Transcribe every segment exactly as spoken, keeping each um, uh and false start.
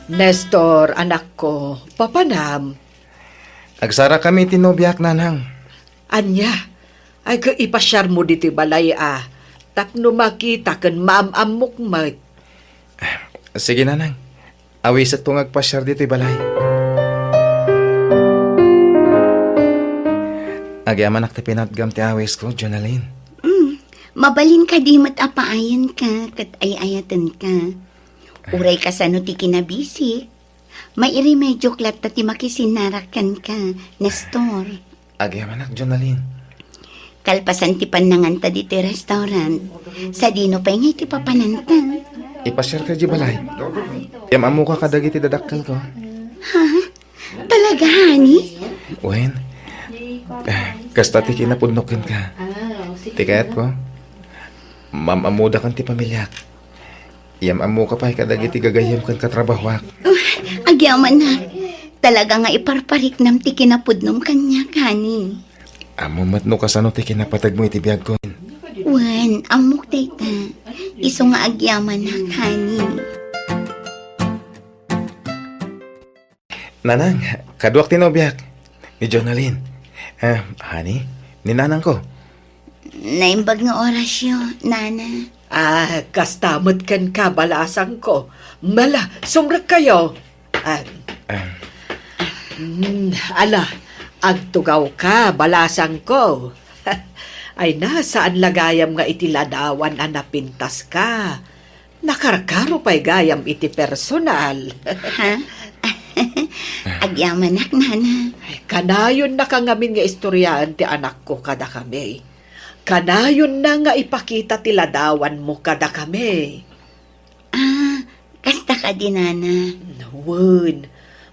Nestor, anakko, papanam. Agsarakami ti nobiak, nanang. Ania? Ay, ket ipasiarmo ditoy balay a, tapno makita ken maam-ammok met. Sige, nanang. Awisekto nga agpasiar ditoy balay. Agyamanak ti pinatgam ti awisko, Jonalyn. Mm, mabalin kadi met a paayenka ket ay-ayatenka. Uray kasano ti kinabisik, mairemediok latta ti makisinnarakenka, Nestor. Agyamanak, Jonalyn. Kalpasan ti pannanganta ditoy restaurant, sadino pay ngay ti papananta? Ipasiarka idiay balay. Iam-ammoka kadagiti dadakkelko. Ha? Talaga, honey? Wen, eh, kasta ti kinapudnok kenka. Ti kayatko, maam-ammodakan ti pamiliak. Iam-ammoka pay kadagiti gagayyem ken katrabahoak. Agyamanak. Talaga nga iparpariknam ti kinapudnom kaniak, honey. Ammom met no kasano ti kinapategmo iti biagko. Wen, ammok dayta. Isu nga agyamanak, honey. Nanang, kaduak ti nobiak, ni Jonalyn. Ah, honey, ni nanangko. Naimbag nga orasyo, nana. Ah, kasta met kenka, balasangko. Mala, sumrekkayo. Ah, Ah. mm, ala, agtugawka, balasangko. Ay na, saan la gayam nga iti ladawan a napintaska. Nakarkaro pay gayam iti personal. Ha? Agyamanak, nana. Ay, kanayonnaka ngamin nga istoryaen ti anakko kadakami. Kanayonna nga ipakita ti ladawanmo kadakami. Ah, kasta kadi, nana? Wen.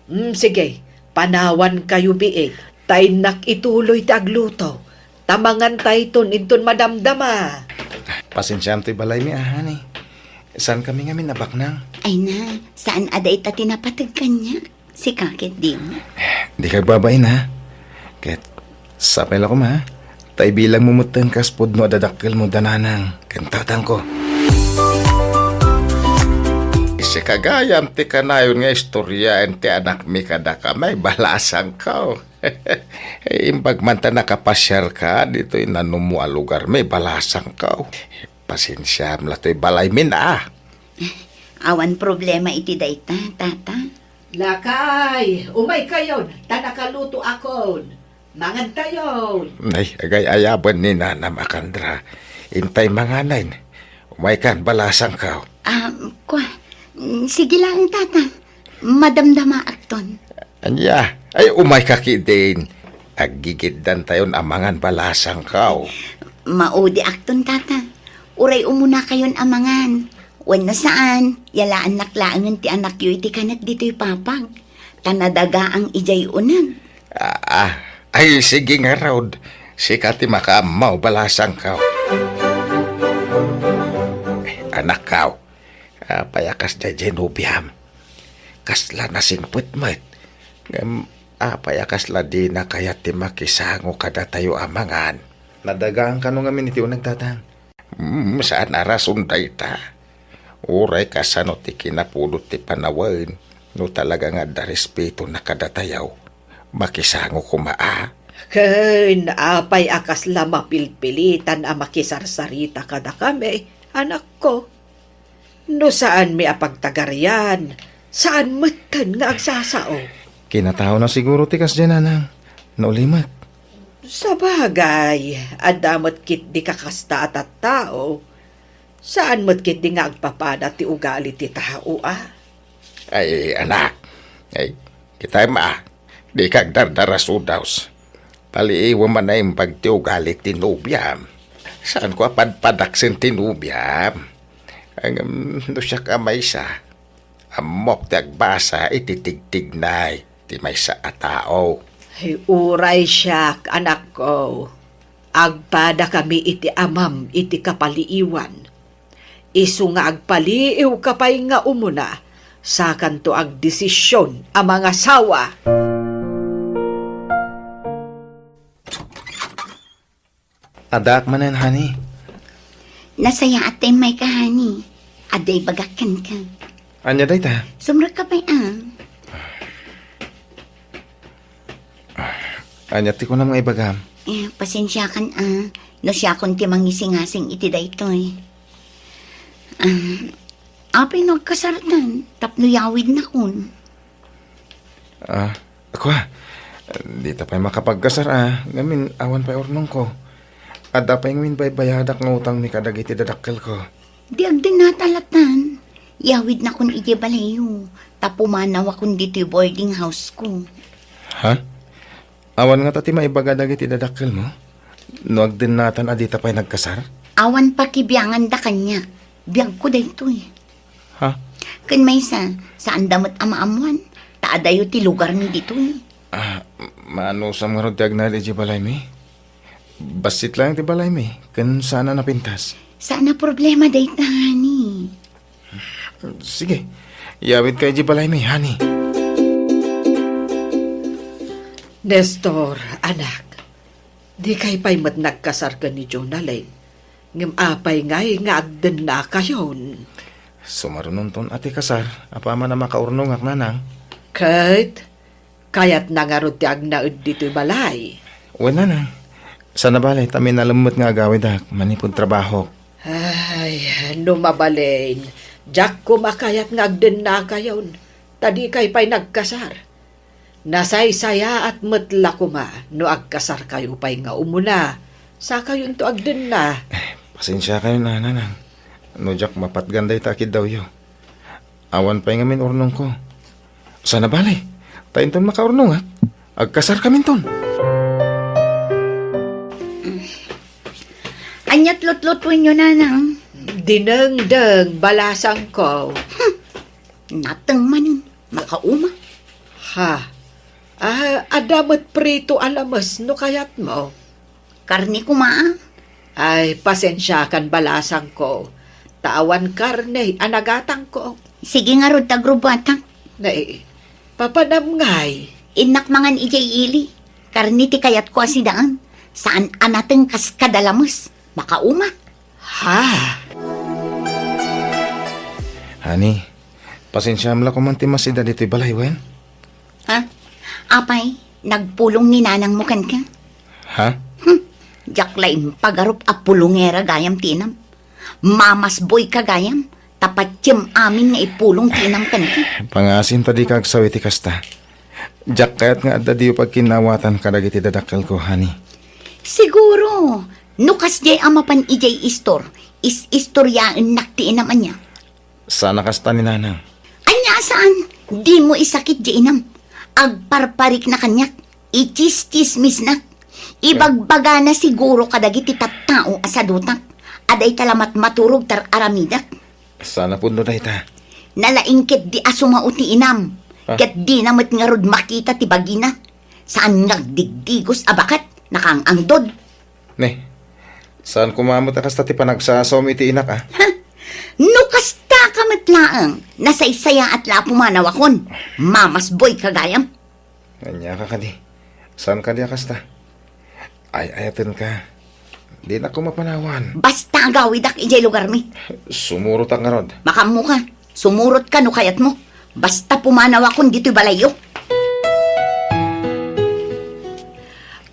Mm, sige, panawankayo biit. Ta innak ituloy ti agluto. Ta mangantayton inton madamdama. Pasensiam toy balaymi, a, honey. Saankami ngamin a baknang. Ay na, saan a dayta ti napateg kaniak? Sika ket dimo. Dika agbabain, ha? Ket sapay la koma, ha? Ta ibilangmo metten kas pudno a dadakkelmo da nanang ken tatangko. Sika gayam ti kanayon nga istoryaen ti anakmi kadakami, balasangko. Imbag man ta nakapasiarka ditoy nanumo a lugarmi, balasangko. Pasensiam la toy balaymin, a. Awan problema iti dayta, tata. Lakay, umaykayon, ta nakalutoakon. Mangantayon. Ay, agay-ayaben ni Nanam a Kandra. Intay manganen. Umaykan, balasangko. Ah, kua, mm, sige laeng, tata. Madamdamaakton. Ania? Ay, umayka ketdin. Aggigiddantayon a mangan, balasangko. Maudiakton, tata. Uray umunakayon a mangan. Wenno saan, yalaannak laengen ti anakyo iti kanek ditoy papag. Ta nadagaang idiay uneg. Ah, ah. Ay, sige ngarud. Sika ti makaammo, balasangko. Anakko, apay a kasdiay diay nobiam? Kasla nasingpet met. Ngem apay a kasla dina kayat ti makisango kadatayo a mangan? Nadagaang kano ngamin iti uneg, tatang? Mm, saan a rason dayta. Uray kasano ti kinapudot ti panawen, no talaga nga adda respetona kadatayo, makisango koma a. Ken apay a kasla mapilpilitan a makisarsarita kadakami, anakko? No saanmi a pagtagarian, saan metten nga agsasao. Kinataona siguro ti kasdiay, nanang, no ulimek. Sabagay, adda met ketdi kakasta a tattao. Saan met ketdi nga agpapada ti ugali ti tao, a? Ay, anak. Ay, kitay ma, dika agdardarasudaw. Paliiwem a naimbag ti ugali ti nobiam. Saanko a padpadaksen ti nobiam. Ngem no siak a maysa, ammok ti agbasa iti tigtignay ti maysa a tao. Ay, uray siak, anakko, agpadakami iti amam iti kapaliiwan. Isu nga agpaliiwka pay nga umuna, sakanto agdesision a mangasawa. Addaak manen, honey. Nasayaat ta immayka, honey. Adda ibagak kenka. Ania dayta? Sumrekka pay, a. Ania ti kunam nga ibagam? Eh, pasensiakan, a. No siakon ti mangisingasing iti daytoy. Ah, apay no agkasartan, tapno yawidnakon? Ah, kua, dita pay makapagkasar, a, ngamin awan pay urnongko. Adda pay ngamin baybayadak nga utangmi kadagiti dadakkelko. Di agdennata latan. Yawidnakon idiay balayyo, ta pumanawakon ditoy boarding house-ko. Ha? Awan ngata ti maibaga dagiti dadakkelmo? No agdennatan a dita pay nagkasar? Awan pakibianganda kaniak. Biagko daytoy. Ha? Ken maysa, saanda met a maammoan, ta adayo ti lugarmi ditoy. Ah, maanusam ngarud ti agnaed idiay balaymi? Bassit laeng ti balaymi, ken saan a napintas. Saan a problema dayta, honey. Sige, yawidka idiay balaymi, honey. Nestor, anak, dikay pay met nagkasar ken ni Jonalyn. Ngem apay ngay nga agdennakayon? Sumarunonton a ti kasar, apaman a makaurnongak, nanang. Ket, kayatna ngarud ti agnaed ditoy balay? Wen, nanang. Saan a bale, ta minalem met nga agawidak manipud trabahok. Ay, no mabalin, diak koma kayat nga agdennakayon, ta dikay pay nagkasar. Nasaysayaat met la koma no agkasarkayo pay nga umuna, sakayonto agdenna. Eh, pasensiakayon, nanang, no diak mapatgan dayta a kiddawyo. Awan pay ngamin urnongko. Saan a bale, ta inton makaurnongak, agkasarkaminton. Aniat lutlutuenyo, nanang? Dinengdeng, balasangko. Hmm. Nateng manen, makauma. Ha? Ah, adda met prito a lames no kayatmo. Karne koma, a. Ay, pasensiakan, balasangko, ta awan karne a nagatangko. Sige ngarud ta agrubuatak. Nay, papanam ngay? Innak mangan idiay ili. Karne ti kayatko a sidaen. Saan a nateng kas kada lames. Makauma. Ha? Honey, pasensiam la koman ti masida ditoy balay, wen? Ha? Apay, nagpulong ni nanangmo kenka? Ha? Hmm, diak la impagarup a pulongera gayam ti inam. Mamasboyka gayam, ta patiem amin nga ipulong ti inam kenka. Pangasim ta dika agsaw iti kasta. Diak kayat nga adda diyo pagkinnawatan kadagiti dadakkelko, honey. Siguro, no kasdiay a mapan idiay istor, is-istoriaennak ti inam ania. Saan a kasta ni nanang. Ania a saan? Dimo isakit diay inam. Agparparikna kaniak. Ichischismisnak. Ibagbagana siguro kadagiti tattao a sadutak a dayta la matmaturog ti ar-aramidak. Saan a pudno dayta? Nalaing ketdi a sumao ti inam. Ah. Ket dina met ngarud makita ti bagina. Saan nga agdigdigos a baket, nakaang-angdod. Ne, saan koma met a kasta ti panagsasawem iti inak, a? Ha? No kasta ka met laeng, nasaysayaat la a pumanawakon. Mamasboyka gayam. Ania ka kadi? Saan kadi a kasta? Ay-ayatenka. Dinak koma panawan. Basta agawidak idiay lugarmi. Sumurotak ngarud. Makaammoka. Sumurotka no kayatmo. Basta pumanawakon ditoy balayyo.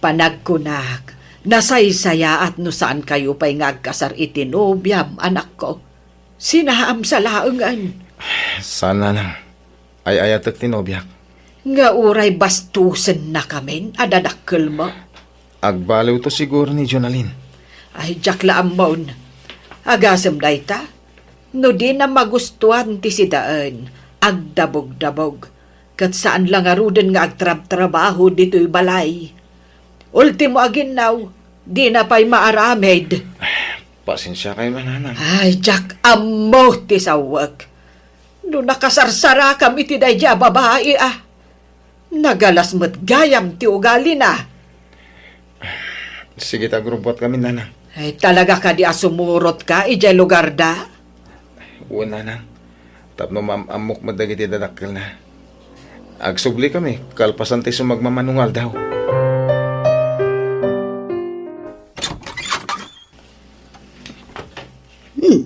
Panagkunak, nasaysayaat no saankayo pay nga agkasar iti nobiam, anakko. Sinaamsa laengen. Saan, nanang. Ay-ayatek ti nobiak. Nga uray bastosennakamin a dadakkelmo? Agbaliwto siguro ni Jonalyn. Ay, diak la ammon. Agasem dayta? No dina magustuan ti sidaen, agdabogdabog. Ket saan la ngaruden nga agtrabtrabaho ditoy balay. Ultimo a ginnaw, dina pay maaramid. Pasensiakayo, nanang. Ay, diak ammo ti sawek. No nakasarsarakam iti daydiay a babai, a. Nagalas met gayam ti ugalina. Sige ta, agrubuatkami, nanang. Ay, talaga kadi a sumurotka idiay lugarda? Wen, nanang. Tapno maam-ammok met dagiti dadakkelna. Agsublikami, kalpasan ti sumagmamano nga aldaw. Hmm.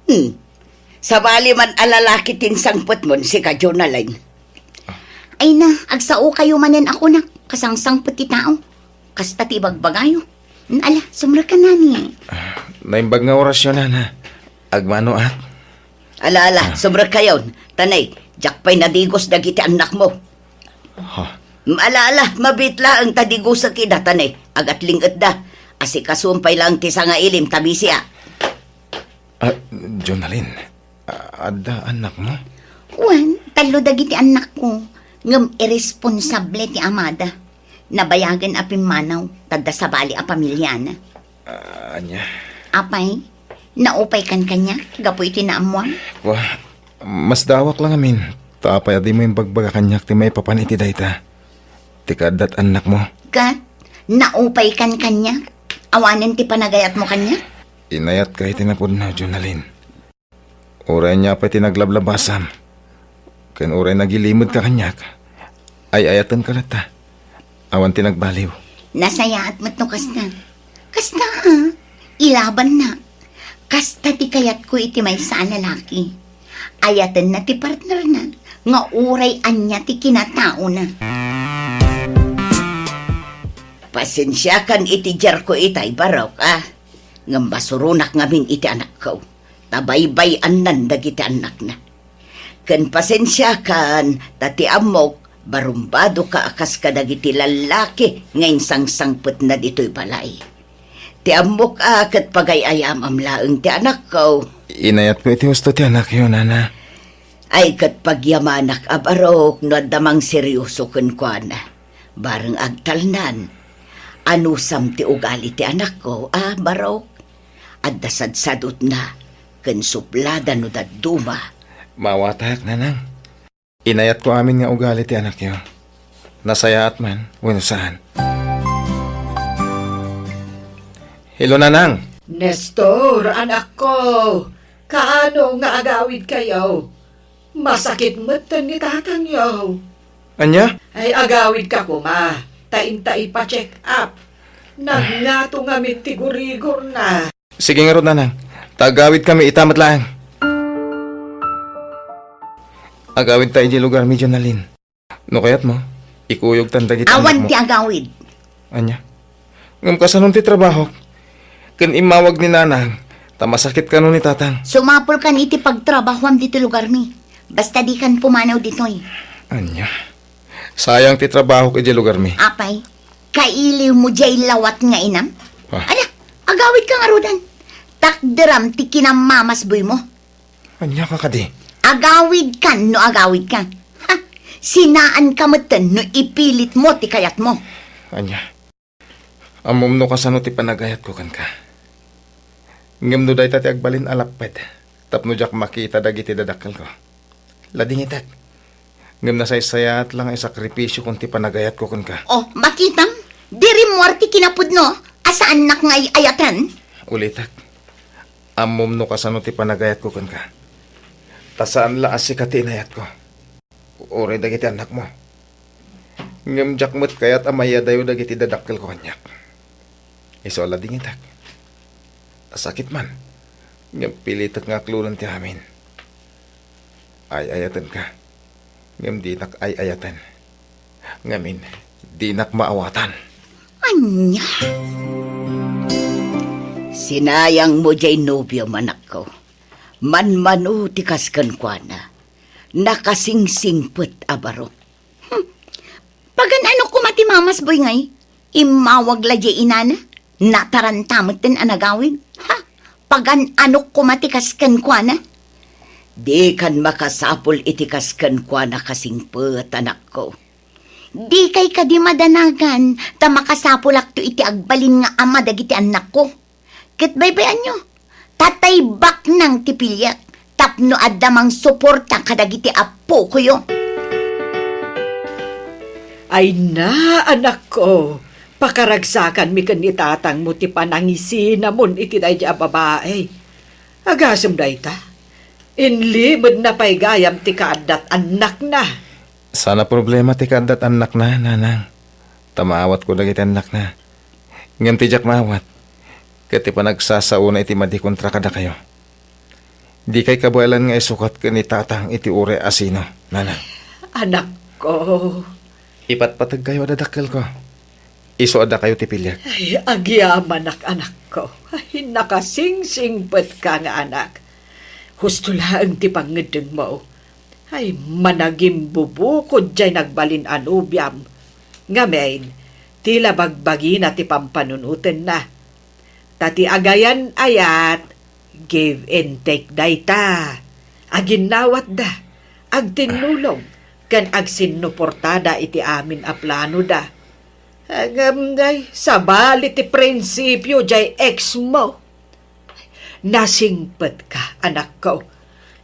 Hmm. Sabali man a lalaki ti insangpetmon, sika, Jonalyn. Ay na, agsaokayo manen a kunak, kasangsangpet ti tao. Kasta ti ibagbagayo. Ala, sumrek ka na ni. Ah, naimbag nga orasyo, nana. Agmanoak. Ala, ala, ah, sumrek kayon. Tanay, diak pay nadigos dagiti annakmo. Ha? Mm, ala, ala, mabiit laeng ta digosek ida, tanay, agatling-etda. Asikasuem pay laeng ti sangailim ta bisiak. Ah, Jonalyn, a-, adda annakmo? Wen, tallo dagiti annakko, ngem irresponsable ti amada. Nabayagen a pimmanaw, ta adda sabali a pamiliana. Ah, ania? Apay, naupaykan kaniak gapu iti naammuam? Wa, masdaawak la ngamin, ta apay a dimo imbagbaga kaniak ti maipapan iti dayta? Ti kaaddat annakmo? Ket, naupaykan kaniak? Awanen ti panagayatmo kaniak? Inayatka iti napudno, Jonalyn. Uray ania pay ti naglablabasam, ken uray nagilimedka kaniak, ay-ayatenka latta. Awan ti nagbaliw. Nasayaat met no kasta. Kasta, a, ilabanna. Kasta ti kayatko iti maysa a lalaki. Ayatenna ti partnerna nga uray ania ti kinataona. Pasensiakan iti diarko itay, Barok, a. Ngem masuronak ngamin iti anakko, ta baybay-annan dagiti annakna. Ken pasensiakan, ta ti ammok, barumbadoka a kas kadagiti lallaki nga insangsangpetna ditoy balay. Ti ammok a ket pagay-ayamam laeng ti anakko. Inayatko iti husto ti anakyo, nana. Ay, ket pagyamanak a Barok no adda mangserioso kenkuana. Bareng agtalnan. Anusam ti ugali ti anakko, a, Barok? Adda sadsadutna, ken sublada no dadduma. Maawatak, nanang. Inayatko amin nga ugali ti anakyo. Nasayaat man wenno saan. Hello, nanang. Nestor, anakko, kaano nga agawidkayo? Masakit metten ni tatangyo. Ania? Ay, agawidka koma, ta inta ipa-check up. Nagngato ngamin ti gurigorna. Sige ngarud, nanang. Ta agawidkami ita met laeng. Agawidta idiay lugarmi, Jonalyn. No kayatmo, ikuyogtan dagiti annakmo. Awan ti agawid. Ania? Ngem kasanon ti trabahok? Ken immawag ni nanang, ta masakit kano ni tatang. Sumapulkan iti pagtrabahoam ditoy lugarmi. Basta dikan pumanaw ditoy. Ania? Sayang ti trabahok idiay lugarmi. Apay, kailiwmo diay lawat nga inam? Ah. Ala, agawidka ngaruden. Takderam ti kinamamasboymo. Ania ka kadi? Agawidkan no agawidka. Ha? Sinaanka metten no ipilitmo ti kayatmo. Ania? Ammom no kasano ti panagayatko kenka. Ngem no dayta ti agbalin a lapped tapno diak makita dagiti dadakkelko, ladingitek. Ngem nasaysayaat la nga isakripisiokon ti panagayatko kenka. Oh, makitam? Di rimmuar ti kinapudno a saannak nga ay-ayaten? Ulitek, ammom no kasano ti panagayatko kenka. Ta saan la a sika ti inayatko. Uray dagiti annakmo. Ngem diak met kayat a mayadayo dagiti dadakkelko kaniak. Isu a ladingitek. Sakit man. Ngem pilitek nga aklonen ti amin. Ay-ayatenka. Ngem dinak ay-ayaten. Ngamin, dinak maawatan. Ania? Sinayangmo diay nobiom, anakko. Manmano ti kas kenkuana. Nakasingsingpet a baro. Hmm. Pagan-anok koma ti mamasboy ngay? Immawag la diay inana? Nataranta metten a nagawid? Ha? Pagan-anok koma ti kas kenkuana? Dikan makasapul iti kas kenkuana, kasingpet, anakko. Dikay kadi madanagan ta makasapulakto iti agbalin nga ama dagiti annakko. Ket baybayanyo, tatay baknang ti piliek tapno adda mangsuporta kadagiti appokoyo. Ay na, anakko, pakaragsakanmi ken ni tatangmo ti panangisinamon iti daydi a babai. Agasem dayta, inlimedna pay gayam ti kaaddat annakna. Saan a problema ti kaaddat annakna, nanang. Ta maawatko dagiti annakna. Ngem ti diak maawat, ket ti panagsasaona iti madi kontra kadakayo. Dikay kabaelan nga isukat ken ni Tatang iti uray a sino, Nanang. Anakko. Ipatpategkayo a dadakkelko. Isu a dakayo ti piliek. Ay, agyamanak, anakko. Ay, nakasingsingpetka nga anak. Husto laeng ti pangngeddengmo. Ay, managimbubukod jay nagbalin a nobiam. Ngamin, ti la bagbagina ti pampanunotenna. Ta ti agayan-ayat, give and take dayta. Aginnawatda, agtinnulog, ken agsinnuportada iti amin a planoda. Ngem, ay, sabali ti prinsipio jay ex mo. Nasingpetka, anakko.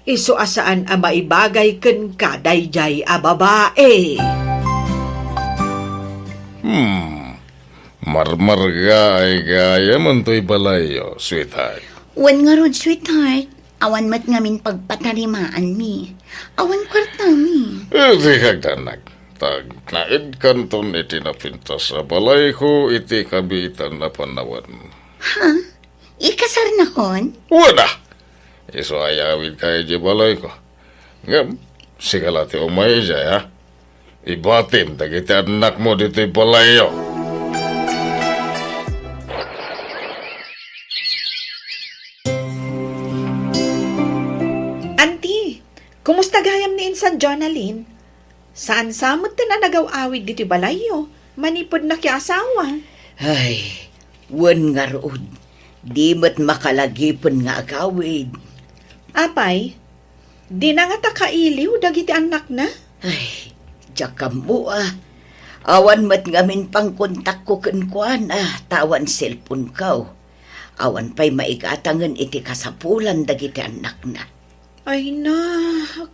Isu a saan a maibagay kenka dayjay a babai. Hmm. Marmargaay gayam toy balayyo, sweetheart. Wen ngarud, sweetheart. Awan met ngamin pagpatarimaanmi. Awan kuartami. Eh, di kagdanag. Tagnaedkanton iti napintas a balayko iti kabiitan a panawen. Ha? Ikasarnakon? Wen a! Isu a iyawidka iti balayko. Ngem, sika la ti umay idiay, ha? Ibatim dagiti annakmo ditoy balayyo. Anti, kumusta gayam ni insan Jonalyn? Saan sa met ti nagaw-awid ditoy balayyo manipud nakiasawa? Ay, wen ngarud, di met makalagipen nga agawid. Apay, dina ngata kailiw dagiti annakna? Ay, diak ammo a. Awan met ngamin pangkontakko kenkuana, ta awan cellphone-ko. Awan pay maigatangen iti kasapulan dagiti annakna. Ay na,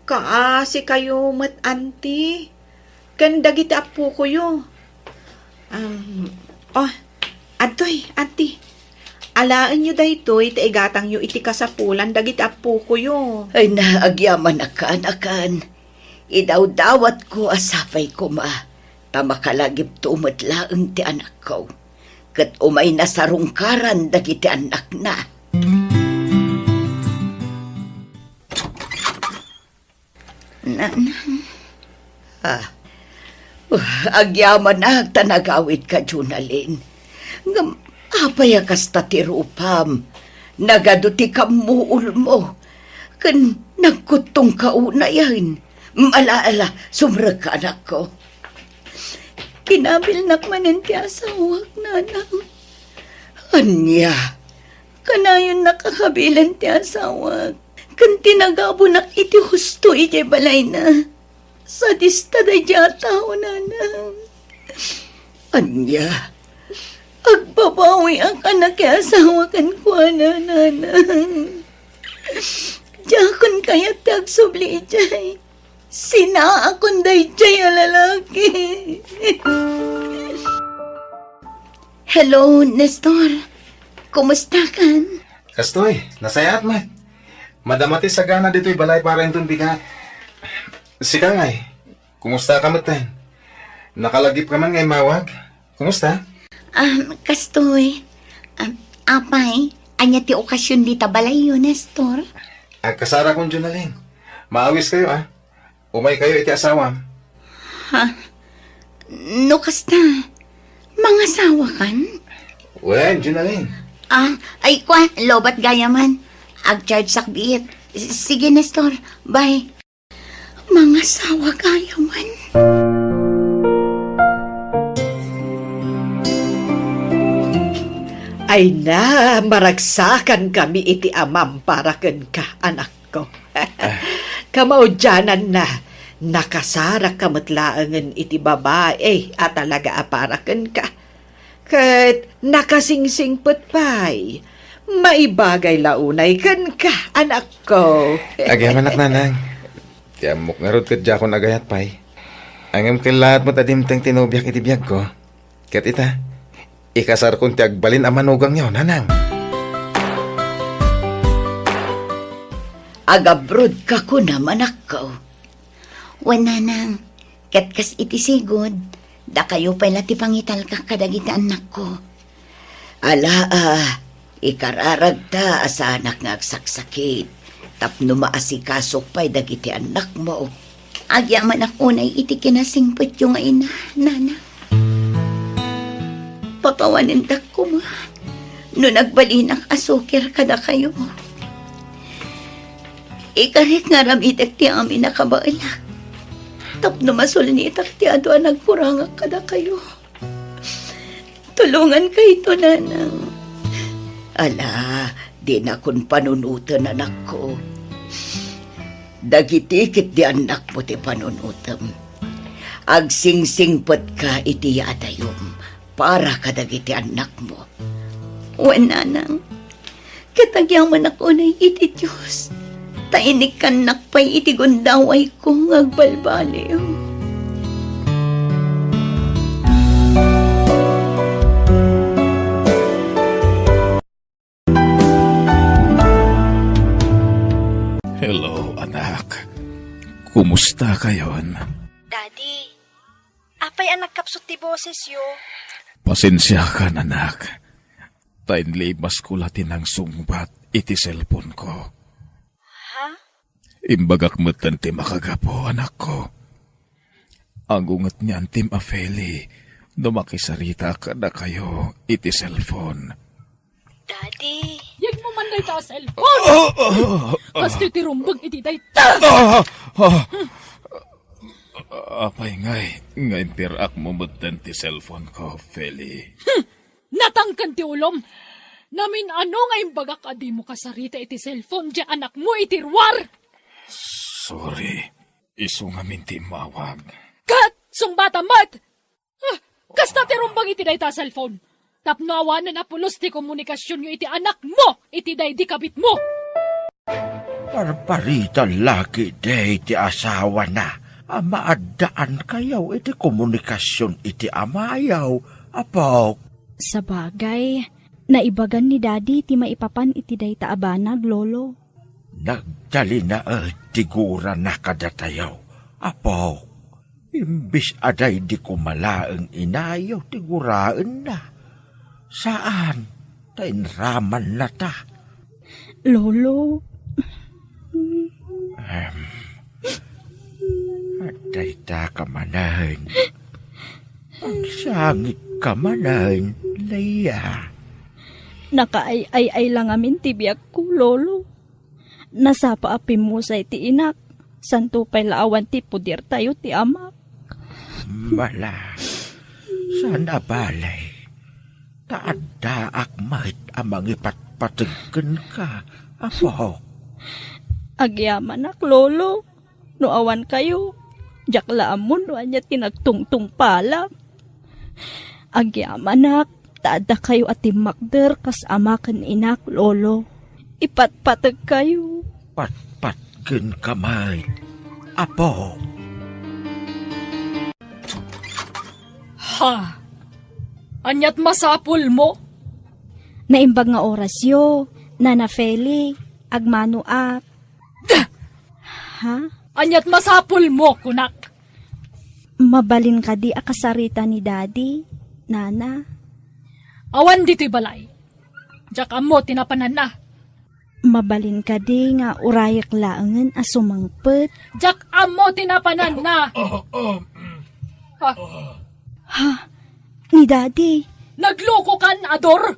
kaasi kayo met, anti. Ken dagiti appokoyo. Um, oh, adtoy, anti. Alaenyo daytoy ta igatangyo iti kasapulan dagiti appokoyo. Ay na, agyamanak, kaanakan. Idawdawatko a sapay koma, ta makalagipto met laeng ti anakko. Ket umayna sarungkaran dagiti annakna. Nanang. Ah. Uh, agyamanak ta nagawidka, Jonalyn. Ngem apay a kasta ti rupam? Nagadu ti kammuolmo. Ken nagkuttongka unayen. Ala, ala, sumrekka, anakko. Kinabilnak manen ti asawak, nanang. Ania? Kanayonnak a kabilen ti asawak, ken ti nagabunak iti husto idiay balayna. Sadista daydiay a tao, nanang. Ania? Agbabawiak a nakiasawa kenkuana, nanang. Diakon kayat ti agsubli idiay. Sinaakon daydiay a lalaki. Hello, Nestor. Kumustakan? Kastoy, nasayaat met. Madama ti sagana ditoy balay para inton bigat. Sika ngay, kumusta ka metten? Nakalagipka man nga immawag? Kumusta? Ah, kastoy. Ah, apay, ania ti okasion dita balayyo, Nestor? Agkasarakon, Jonalyn. Maawiskayo, a. Umaykayo iti asawam. Ha? No kasta, mangasawakan? Wen, Jonalyn. Ah, ay, kua, lobat gayaman. Agchargesak biit. S-, sige, Nestor. Bye. Mangasawa gayaman. Ay na, maragsakankami iti amam para kenka, anakko. Kamaudiananna, nakasarakka met laengen iti babai a talaga a para kenka. Ket nakasingsingpet pay, maibagay la unay kenka, anakko. Agyamanak, nanang. Ti ammok ngarud ket diakon agayat pay. Ngem kellaat met a dimteng ti nobiak iti biagko. Ket ita, ikasarkon ti agbalin a manugangyo, nanang. Agabrodka kunam, anakko. Wen, nanang, ket kas iti sigud, dakayo pay la ti pangitalkak kadagiti annakko. Ala a, ikararagta a saanak nga agsaksakit. Tapno maasikasok pay dagiti annakmo. Agyamanak unay iti kinasingpetyo nga ina, nana. Pakawanendak koma no nagbalinak a sukir kadakayo. Ikarik nga aramitek ti amin a kabaelak tapno masulnitak ti adu a nagkurangak kadakayo. Tulongankayto, nanang. Ala, dinakon panunoten, anakko. Dagiti ketdi annakmo ti panunotem. Agsingsingpetka iti yaatayom para kadagiti annakmo. Wen, nanang, ket agyamanak unay iti Dios, ta inikkannak pay iti gundawayko nga agbalbaliw. Hello, anak. Kumusta kayon? Daddy, apay a nagkapsut ti bosesyo? Pasensiakan, anak. Ta inlimasko la ti nangsungbat iti cellphone-ko. Ha? Imbagak metten ti makagapu, anakko. Agunget ni Antim a Feli no makisaritaak kadakayo iti cellphone. Daddy. Yegmo man dayta a cellphone! Ah, ah, ah. Kastoy ti rumbeng iti dayta! Ah, ah. Apay ngay nga impirakmo metten ti cellphone-ko, Feli? Hmm. Natangken ti ulom! Namin-ano nga imbagak a dimo kasarita iti cellphone diay anakmo iti ruar? Sorry. Isu ngamin ti immawag. Ket sungbatam met! Ah, kasta ti rumbeng iti dayta a cellphone. Tapno awanen a pulos ti komunikasionyo iti anakmo iti daydi kabitmo. Parparita la ketdi ti asawana a maaddaan kayo iti komunikasion iti amayo, apok. Sabagay, naibagan ni Daddy ti maipapan iti dayta a banag, Lolo. Nagtalinaed ti gurana kadatayo, apok. Imbis a daydi koma laeng inayo ti guraenna. Saan, ta inramannata. Lolo. Em, adda ita ka manen. Agsangit ka manen, Leia. Nakaay-ay-ay la ngamin ti biagko, Lolo. Nasapa a pimmusay ti inak, santo pay la awan ti pudertayo ti amak. Bala, saan a bale, ta addaak met a mangipatpateg kenka, apok. Agyamanak, Lolo, no awan kayo, diak la ammo no ania ti nagtungtungpalak. Agyamanak, ta adda kayo a timmakder kas ama ken inak, Lolo. Ipatpateg kayo. Patpatgen ka met, apo. Ha? Aniat masapulmo? Naimbag nga orasyo, Nana Feli, agmanoak. Ha? Aniat masapulmo, kunak? Mabalin kadi a kasarita ni Daddy, Nana? Awan ditoy balay. Diak ammo ti napananna. Mabalin kadi nga urayek laengen a sumangpet? Diak ammo ti napananna. Ha? Ha? Ni Daddy? Naglukokan, Ador?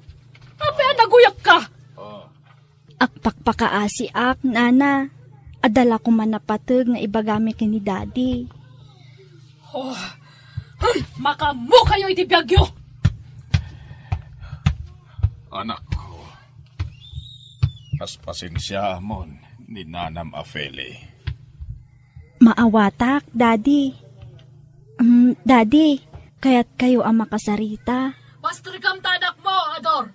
Apay a naguyakka? Agpakpakaasiak, Nana. Adda la koma napateg nga ibagami ken ni Daddy. Oh, hmm, makaammokayo iti biagyo! Anakko, kas pasensiaamon ni nanam a Feli. Maawatak, Daddy. Mm, Daddy, kayatkayo a makasarita? Pastrikam ta anakmo, Ador.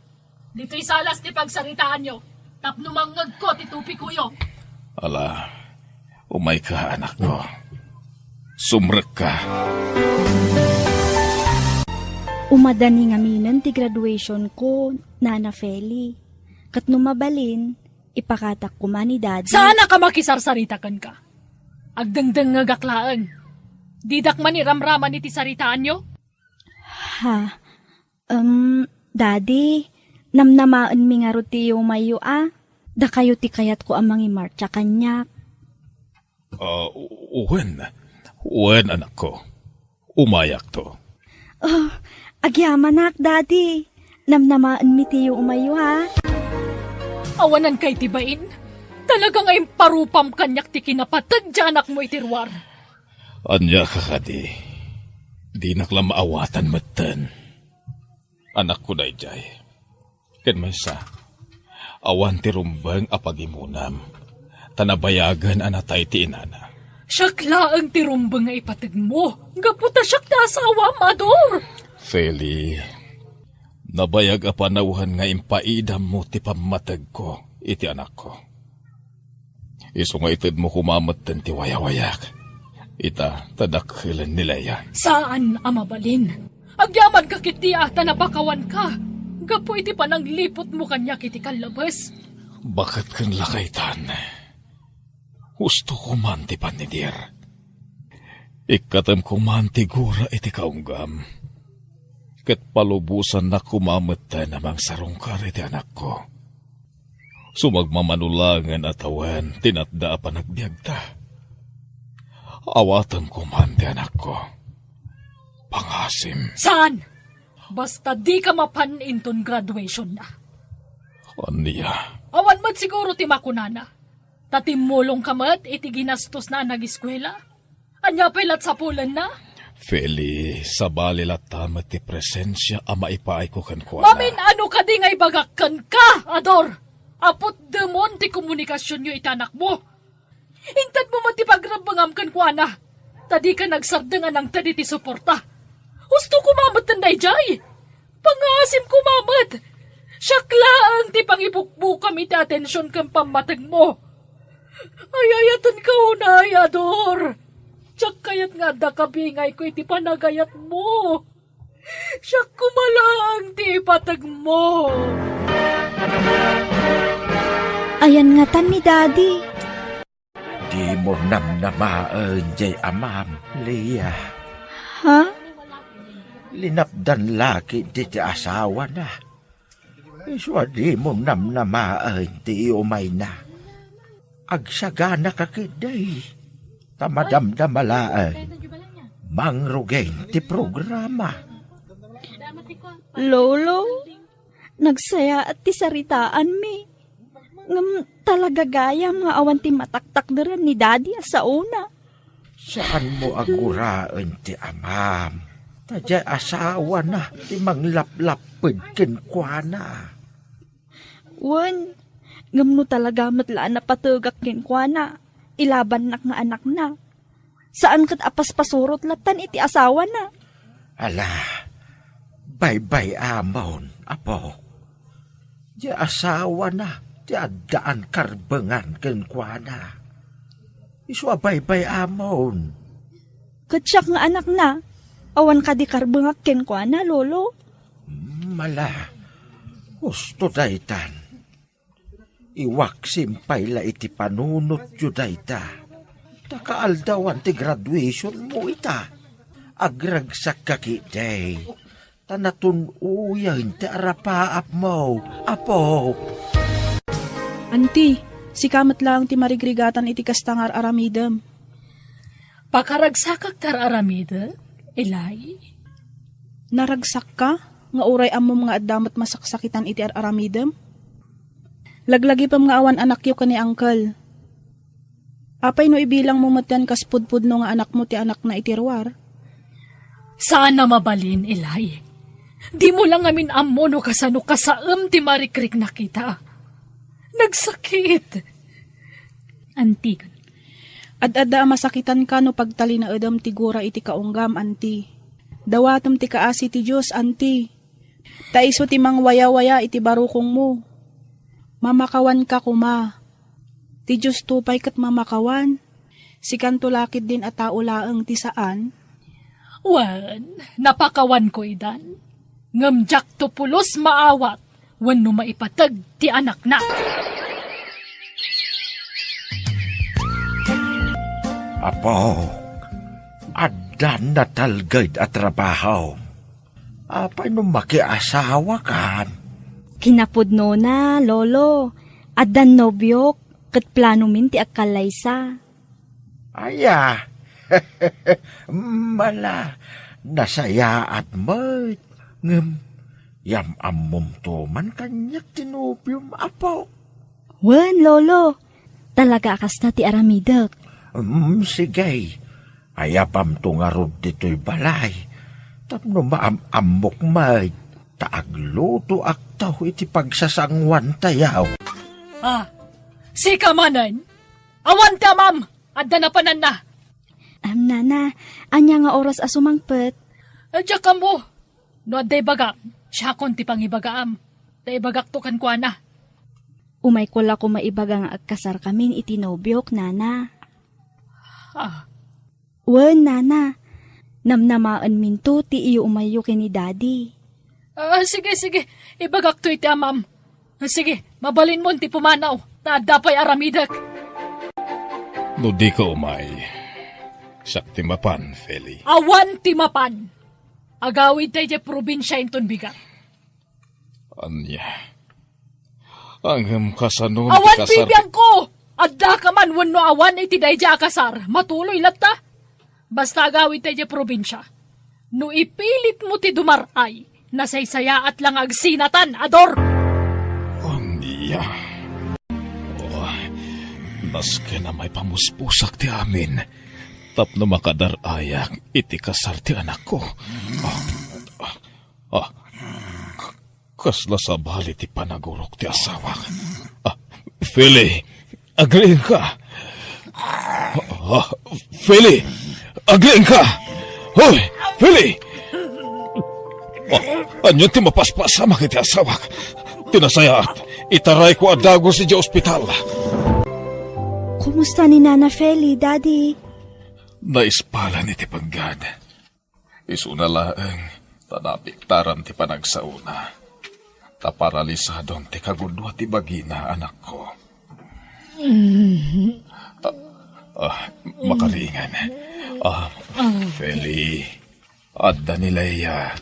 Ditoy salas ti pagsaritaanyo, tapno mangngegko ti tupikuyo. Ala, umayka, anakko. Sumrekka. Umadani ngaminen ti graduation ko, Nana Feli. Ket no mabalin, ipakatak koma ni Daddy. Saanak a makisarsarita kenka. Agdengdengngegak laeng. Didak man iramraman iti saritaanyo? Ha? Em, Daddy, namnamaenmi ngarud ti yumayyo a. Dakayo ti kayatko a mangimartsa kaniak. Ah, u-, wen. Wen, anakko. Umayakto. Oh, agyamanak, Daddy. Namnamaenmi ti umayyo, ha? Awanan kay ti bain? Talaga nga imparupam kaniak ti kinapateg ti anakmo iti ruar. Ania ka kadi? Dinak la maawatan metten. Anakko daydiay. Ken maysa, awan ti rumbeng a pagimonam, ta nabayagen a natay ti inana. Siak laeng ti rumbeng nga ipategmo, gapu ta siak ti asawam, Ador! Feli, nabayag a panawen nga impaidammo ti pammategko iti anakko. Isu nga itedmo koma metten ti wayawayak. Ita, ta dakkelen ni Lea. Saan a mabalin. Agyamanka ketdi a ta napakawanka gapu iti panangliputmo kaniak iti kallabes. Baket ken lakaytan. Husto koman ti pannidir. Ikkatem koman ti gura iti kaunggam. Ket palubosannak koma metten a mangsarungkar iti anakko. Sumagmamano laengen a tawen ti natda a panagbiagta. Awatem koman ti anakko. Pangasim. Saan? Basta dika mapan inton graduationna. Ania? Awan met siguro ti makunana. Ta timmulongka met iti ginastosna a nagiskuela. Ania pay lat sapulenna? Feli, sabali latta met ti presensia a maipaayko kenkuana. Mamin-ano kadi nga ibagak kenka, Ador? Aput demon ti komunikasionyo iti anakmo. Intedmo met ti pagrebbengam kenkuana, ta dika nagsardeng a nangted iti suporta. Husto koma metten daydiay. Pangasim koma met. Siak laeng ti pangibukbukam iti atension ken pammategmo. Ay-ayatenka unay, Ador. Diak kayat nga adda kabingayko iti panagayatmo. Siak koma laeng ti ipategmo. Ayan ngatan ni Daddy. Dimo namnamaen jay amam, Lea. Ha? Linapdan la ketdi ti asawana. Isu a dimo namnamaen ti iumayna. Agsaganaka ketdi, ta madamdama laeng mangrugin ti programa. Lolo, nagsayaat ti saritaanmi. Ngem talaga gayam nga awan ti mataktakderan ni Daddy a saona. Saanmo a guraen ti amam, ta diay asawana ti manglaplapped kenkuana. Wen, ngem no talaga met la a napategak kenkuana, ilabannak nga anakna. Saan ket a paspasurot lattan iti asawana. Ala, baybay-amon, apo. Diay asawana ti addaan karbengan kenkuana. Isu a baybay-amon. Ket siak nga anakna, awan kadi karbengak kenkuana, Lolo? Mm, ala, husto daytan. Iwaksim pay la iti panunotyo dayta. Ta kaaldawan ti graduationmo ita. Agragsakka ketdi, ta natun-oyen ti arapaapmo, apo. Anti, sika met laeng ti marigrigatan iti kasta nga ar-aramidem. Pakaragsakak ti ar-aramidek, Eli? Naragsakka nga uray ammom nga adda met masaksakitan iti ar-aramidem? Laglagipem nga awan anakyo ken ni Uncle. Apay no ibilangmo metten kas pudpudno nga anakmo ti anakna iti ruar? Saan a mabalin, Eli. Dimo la ngamin ammo no kasano kasaem ti marikriknak ita. Nagsakit. Anti. Ad-adda a masakitanka no pagtalinaedem ti gura iti kaunggam, anti. Dawatem ti kaasi ti Dios, anti. Ta isu ti mangwayawaya iti barukongmo. Mamakawanka koma. Ti Diosto pay ket mamakawan. Sikanto la ketdin a tao laeng ti saan. Wen, napakawanko idan. Ngem diakto pulos maawat wenno maipateg ti anakna. Apo, addan natalged a trabaho. Apay no makiasawakan? Kinapudnona, Lolo. Addan nobiok, ket planomin ti agkallaysa. Aya, mala, nasayaat met. Ngem, yam-ammomto man kaniak ti nobiom, apo. Wen, Lolo. Talaga a kasta ti aramidek. Mm, sige. Ayabamto ngarud ditoy balay. Tapno maam-ammok met, ta aglutoakto iti pagsasanguantayo. Ah, sika manen? Awan ti amam! Adda napananna! Am, nana, ania nga oras a sumangpet? Diak ammo. No adda ibagam, siakon ti pangibagaam. Ta ibagakto kenkuana. Umayko la koma ibaga nga agkasarkamin iti nobiok, nana. Ah. Wen, nana. Namnamaenminto ti iyo umayyo ken ni Daddy. Ah, sige, sige. Ibagakto iti amam. Sige, mabalinmon ti pumanaw, ta adda pay aramidek. No dika umay, siak ti mapan, Feli. Awan ti mapan. Agawidta idiay probinsia inton bigat. Ania? Ngem kasano ti kasar- Awan bibiangko! Addaka man wenno awan iti daydiay a kasar, matuloy latta. Basta agawidta idiay probinsia. No ipilitmo ti dumar-ay, nasaysayaat la nga agsinatan, Ador! Ania? Oh, nasken a maipamuspusak ti amin tapno makadar-ayak iti kasar ti anakko. Ah, ah, ah, k-, kasla sabali ti panagurok ti asawak. Ah, Feli, agriingka. Ah, Feli, agriingka. Hoy, Feli! Ah, ania ti mapaspasamak iti asawak? Ti nasayaat, itarayko a dagus idiay ospital. Kumusta ni Nana Feli, Daddy? Naispalan iti penggad. Isuna laeng ta napiktaran ti panagsaona. Ta paralisadon ti kagudua ti bagina, anakko. Ah, ah, makariingan. Ah, Feli, adda ni Leia.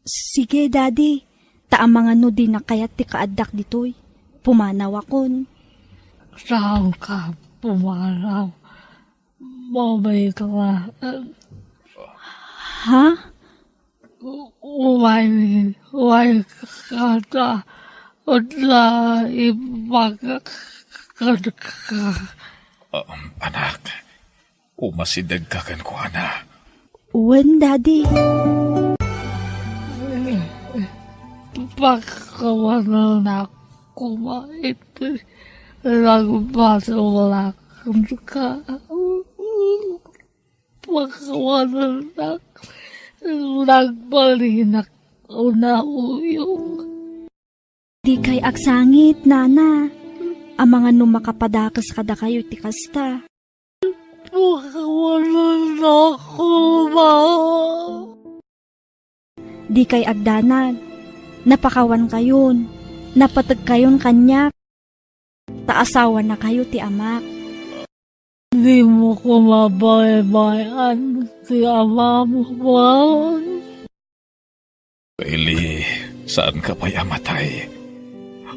Sige, Daddy. Ta amangan no dina kayat ti kaaddak ditoy. Pumanawakon. Saanka pumanaw? Mabayka. Ha? Umaymi, umayka ta, ta ibagak kenka. Um, anak, umasidegka kenkuana. Wen, Daddy. Pakawanak koma iti nagbasol kenka. Pakawanak, nagbalinak una uyong. Dikay agsangit, Nana. Amangan no makapadakes kadakayo ti kasta. Pakawanak koma. Dikay agdanag. Napakawankayon. Napategkayon kaniak. Ta asawanakayo ti amak. Dimo koma baybay-an ti amam, Juan. Eli, saanka pay a matay.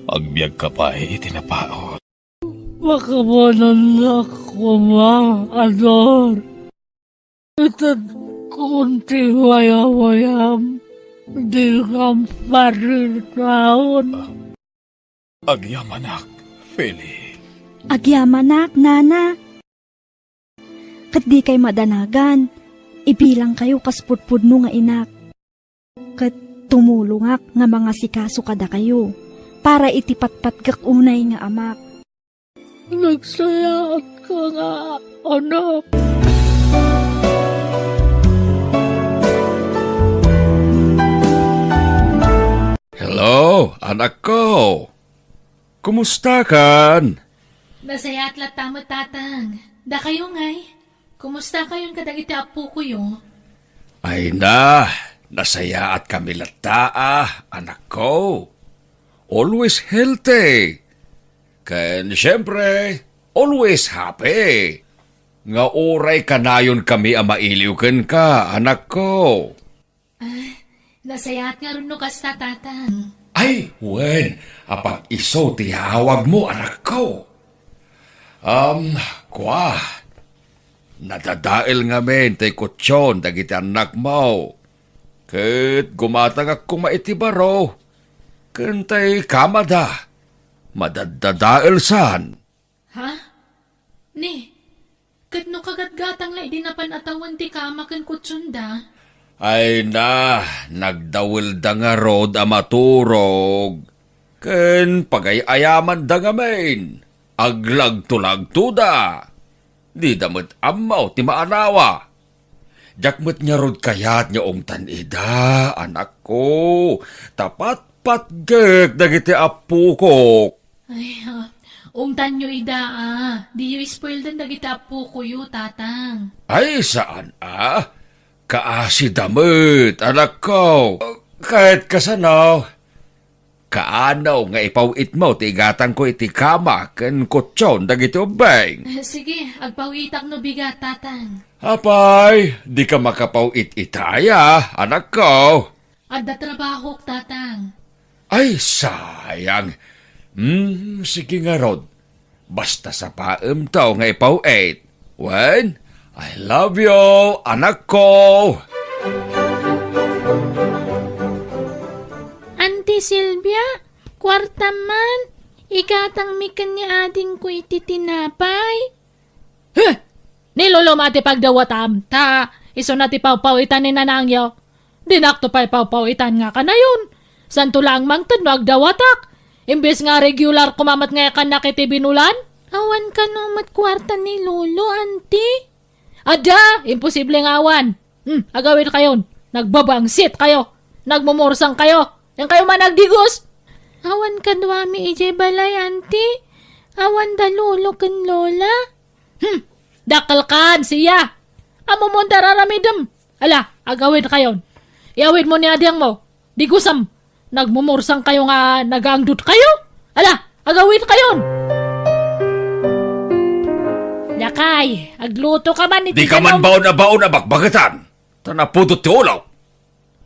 Agbiagka pay iti napaut. Pakawanak koma, Ador. Itedkon ti wayawayam, dikam parirtaon. Agyamanak, Feli. Agyamanak, Nana. Ket dikay madanagan, ibilangkayo kas pudpudno nga inak. Ket tumulongak nga mangasikaso kadakayo para iti patpatgek unay nga amak. Nagsayaatka nga anak. Hello, anakko. Kumustakan? Nasayaat latta met, Tatang. Dakayo ngay? Kumustakayon kadagiti appokoyo? Ay na, nasayaatkami latta, a, anakko. Always healthy. Ken, siyempre, always happy. Nga uray kanayonkami a mailiw kenka, anakko. Ah, nasayaat ngarud no kasta, Tatang. Ay, wen, apag isu ti awagmo, anakko. Am, kua, nadadael ngamin ti kutsion dagiti annakmo. Ket gumatangak koma iti baro, ken tay kamada, madaddadaelsan. Ha? Ni, ket no kagatgatang la idi napan a tawen ti kama ken kutsionda? Ay na, nagdawelda ngarud a maturog, ken pagay-ayamanda ngamin, aglagtulagtoda. Dida met ammo ti maanawa. Diak met ngarud kayat nga ungtan ida, anakko, ta patpatgek dagiti appokok. Ay, ah, ungtanyo ida, ah. Diyo ispoildan dagiti appokoyo, Tatang. Ay, saan, ah? Kaasida met, anakko. Kahit kasano, kaano nga ipaw-itmo ti igatangko iti kama ken kutsion dagiti ubbing? Sige, agpaw-itak no bigat, Tatang. Apay, dika makapaw-it itaya, anakko. Adda trabahok, Tatang. Ay, sayang. Hmm, sige ngarud. Basta sapaemto nga ipaw-it. Wen, I love you, anakko. Auntie Silvia, kuartam man, igatangmi ken ni adingko iti tinapay. Huh! Ni Lolo met ti pagdawatam, ta isuna ti pawpaw-itan ni nanangyo. Dinakto pay pawpaw-itan nga kanayon. Santo laeng mangted no agdawatak. Imbes nga regular koma met nga ikannak iti binulan. Awan kano met kuarta ni Lolo, Auntie? Adda! Imposible nga awan. Hmm, agawidkayon. Nagbabangsit kayo. Nagmumursang kayo. Yan kayo man agdigos. Awan kaduami idiay balay, Auntie. Awan da Lolo ken Lola. Hmm, dakkelkan, siya. Ammom ti ar-aramidem. Ala, agawidkayon. Iawidmo ni adingmo. Digosem. Nagmumursang kayo nga nagaangdot kayo. Ala, agawidkayon. Lakay, agluto ka man iti danum. Dika man baon a baon a bakbaketan. Ta napudot ti ulo.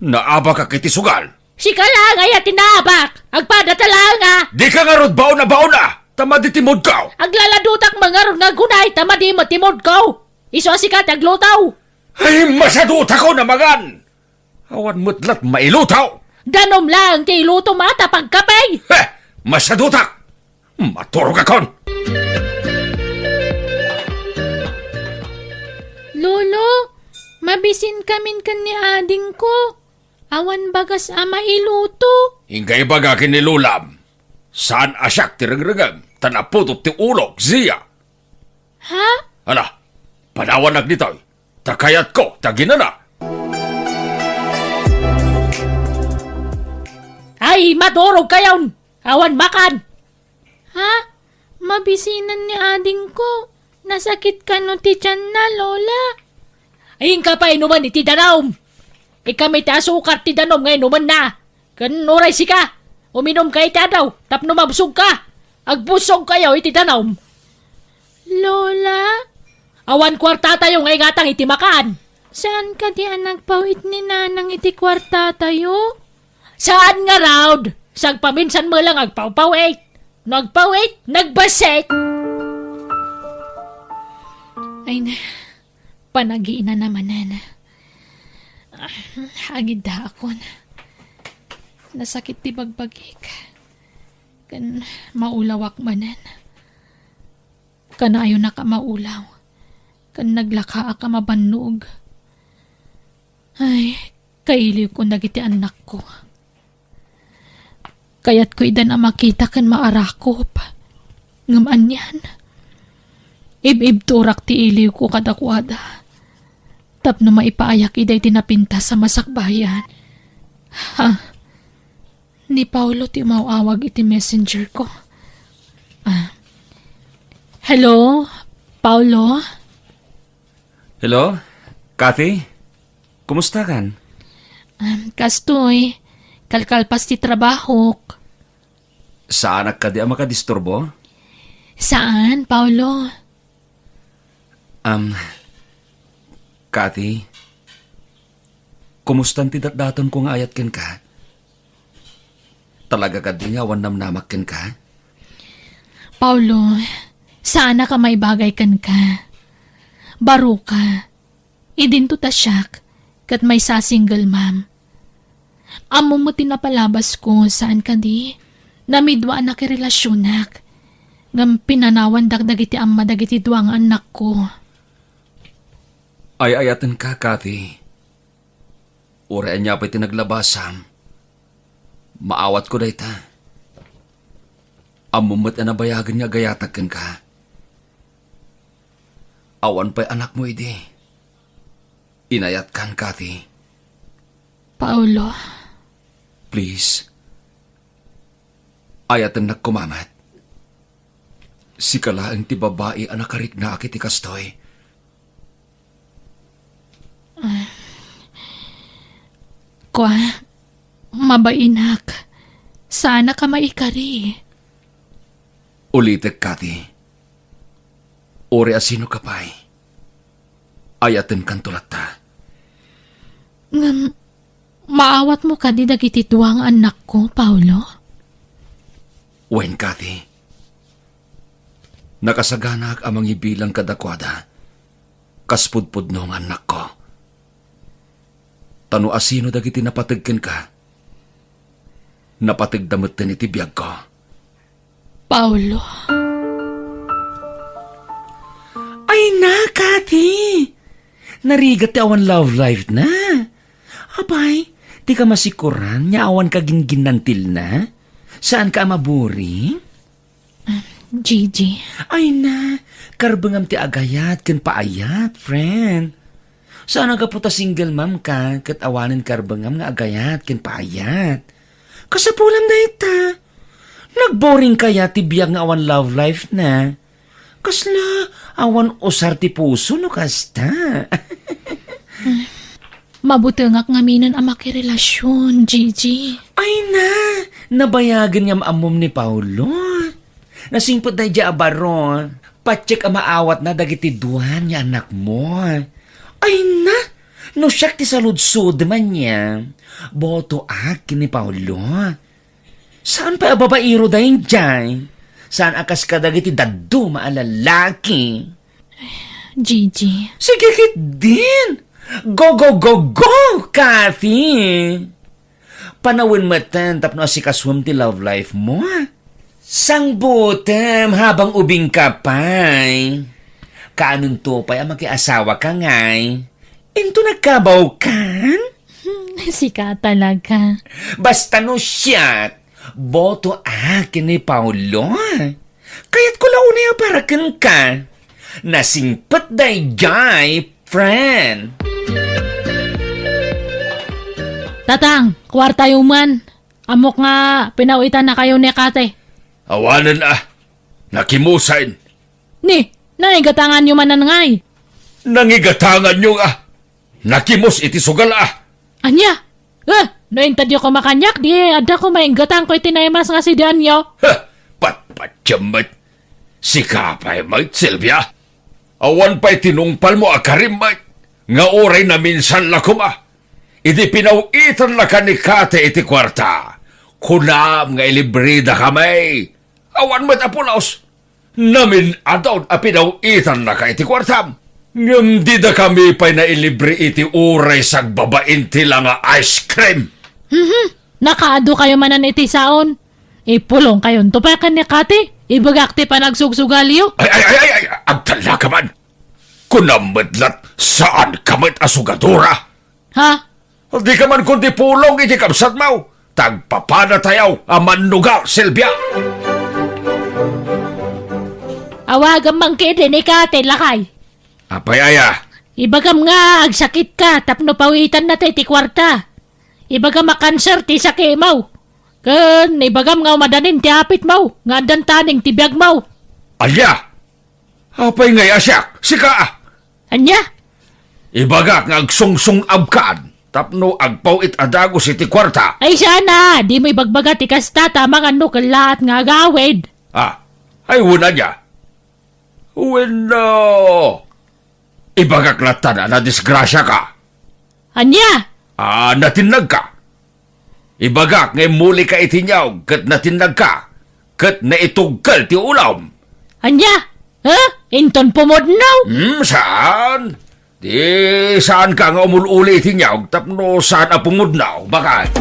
Naabakak iti sugal. Sika laeng aya ti naabak. Agpadata laeng a. Dika ngarud baon a baon a. Ta madi ti moodko. Aglaladotak man ngarud nga agunay ta madi met ti moodko. Isu a sika ti agluto. Ay, masadutakon a mangan. Awan met la't mailuto. Danum laeng ti ilutom a ta pagkape. Heh! Masadutak! Maturogakon! Lolo, mabisinkamin ken ni adingko. Awan bagas a mailuto. Inka ibaga ken ni Lolam. Saan a siak ti rengrengem, ta napudot ti ulok, Zia. Ha? Ala, panawannak ditoy. Ta kayatko ti aginana. Ay, maturogkayon! Awan makan! Ha? Mabisinan ni adingko. Nasakit kano ti tianna, Lola? Ay, inka pay inumen iti danum. Ikami ti asukar ti danum nga inumenna. Ken uray sika, uminumka iti adaw tapno mabsogka. Agbussogkayo iti danum. Lola? Awan kuartatayo nga igatang iti makan. Saan kadi a nagpaw-it ni Nanang iti kuartatayo? Saan ngarud? Sagpaminsan met lang agpawpaw-it. No agpaw-it, nagbassit. Ay na, panaginana manen. Ah, agiddaakon. Nasakit ti bagbagik. Ken maulawak manen. Kanayonnak a maulaw. Ken naglakaak a mabannog. Ay, kailiwkon dagiti annakko. Kayatko idan a makita ken maarakop. Ngem anian? Ib-ibturak ti iliwko kadakuada. Tapno maipaayak idiay ti napintas a masakbayan. Ha? Ni Paulo ti umaw-awag iti messenger ko. Ah. Hello, Paulo? Hello, Kathy? Kumusta kan? Um, kastoy, kalkalpas ti trabahok. Saanak kadi a makadisturbo? Saan, Paulo? Um, Kathy, kumustan ti datdatonko nga ayat kenka? Talaga kadi nga awan namnamak kenka? Paulo, saanak a maibagay kenka. Baroka. Idinto ta siak, ket maysa a single mom. Ammom met ti napalabasko, saan kadi? Namidua a nakirelasionak. Ngem pinanawandak dagiti amma dagiti dua nga annakko. Ay-ayatenka, Kathy. Uray ania pay ti naglabasam, maawatko dayta. Ammom met a nabayagen nga agayatak kenka. Awan pay anakmo idi. Inayatkan, Kathy. Paulo. Please. Ayatennak koma met. Sika laeng ti babai a nakariknaak iti kastoy. Kua, mabainak. Saanak a maikari. Ulitek, Kathy. Uray a sinoka pay, ayatenkanto latta. Ngem, maawatmo kadi dagiti dua nga annakko, Paulo? Wen, Kathy. Nakasaganaak a mangibilang kadakuada kas pudpudno nga annakko. Ta no asino dagiti napateg kenka, napategda metten iti biagko. Paulo. Ay na, Kathy! Narigat ti awan love life na. Apay, dika masikoran nga awan ka ginginnantilna? Saanka a maburing? Gigi. Ay na, karbengam ti agayat ken paayat, friend. Saan a gapu ta single mom ka ket awanen karbengam nga agayat ken paayat. Kasapulam dayta. Nagboring kaya ti biag nga awan love life na? Kasla awan usar ti puso no kasta? Mabutengak ngaminen a makirelasion, Gigi. Ay na, nabayagen nga maammom ni Paulo. Nasingpet daydiay a baro, patiek a maawatna dagiti dua nga annakmo. Ay na, no siak ti saludsodem ania, botoak ken ni Paulo. Saan pay a babaero daydiay? Saan a kas kadagiti dadduma a lalaki? Gigi. Sige ketdin! Go, go, go, go, Kathy! Panawen metten tapno asikasuem ti love life mo. Sangbutem habang ubing ka pay. Kaanonto pay a makiasawa ka ngay? Into nagkabaw kan? Sika talaga. Basta no siak, botoak ken ni Paulo. Kayatko la unay a para kenka. Nasingpet daydiay, friend. Tatang, kuartayo man. Ammok nga pinaw-itannakayo ni Kate. Awanen a. Nakimusen. Ni, nangigatanganyo manen ngay? Nangigatanganyo nga. Nakimus iti sugal a. Ania? Eh, no intedyo koma kaniak, di adda koma inggatangko iti naimas nga sidianyo. Heh, patpatiem met. Sika pay met, Silvia. Awan pay tinungpalmo a karim met. Nga uray naminsan la koma. Idi pinaw-itannaka ni Kate iti kuarta. Kunam nga ilibridakami. Awan met a pulos. Namin-adon a pinaw-itannaka iti kuartam. Ngem didakami pay nailibre iti uray sagbabain ti la nga ice cream. Mhm. Nakaadu kayo manen iti saon. Ipulong kayonto pay ken ni Kati. Ibagak ti panagsugsugalyo. Ay, ay, ay, ay, ay, agtallaka man. Kunam met lat, saan ka met a sugadora. Ha? Di ka man kundi pulong iti kabsatmo. Tagpapanatayaw a mannugal, Silvia. Awagam man ketdi ni Kati, lakay. Apay aya? Ibagam nga agsakit ka tapno pawitanna ti, ti kuarta. Ibagam a kanser ti sakimo. Ken ibagam nga umadanin ti apitmo nga addan taning ti biagmo. Ania? Apay ngay a siak? Sika a? Ania? Ibagak nga agsungsung-abkan tapno agpaw-it a dagus iti kuarta. Ay, sana, dimo ibagbaga ti kasta ta amangan no kellaat nga agawid. Ah, ay, wen ania? Wenno, ibagak latta a nadisgrasiaka. Ania? Ah, natinnagka. Ibagak nga immulika iti niyog ket natinnagka, ket naitugkel ti ulom. Ania? Ha? Inton pumudno? Hmm, saan? Di saanka nga umul-uli iti niyog tapno saan a pumudno, baket?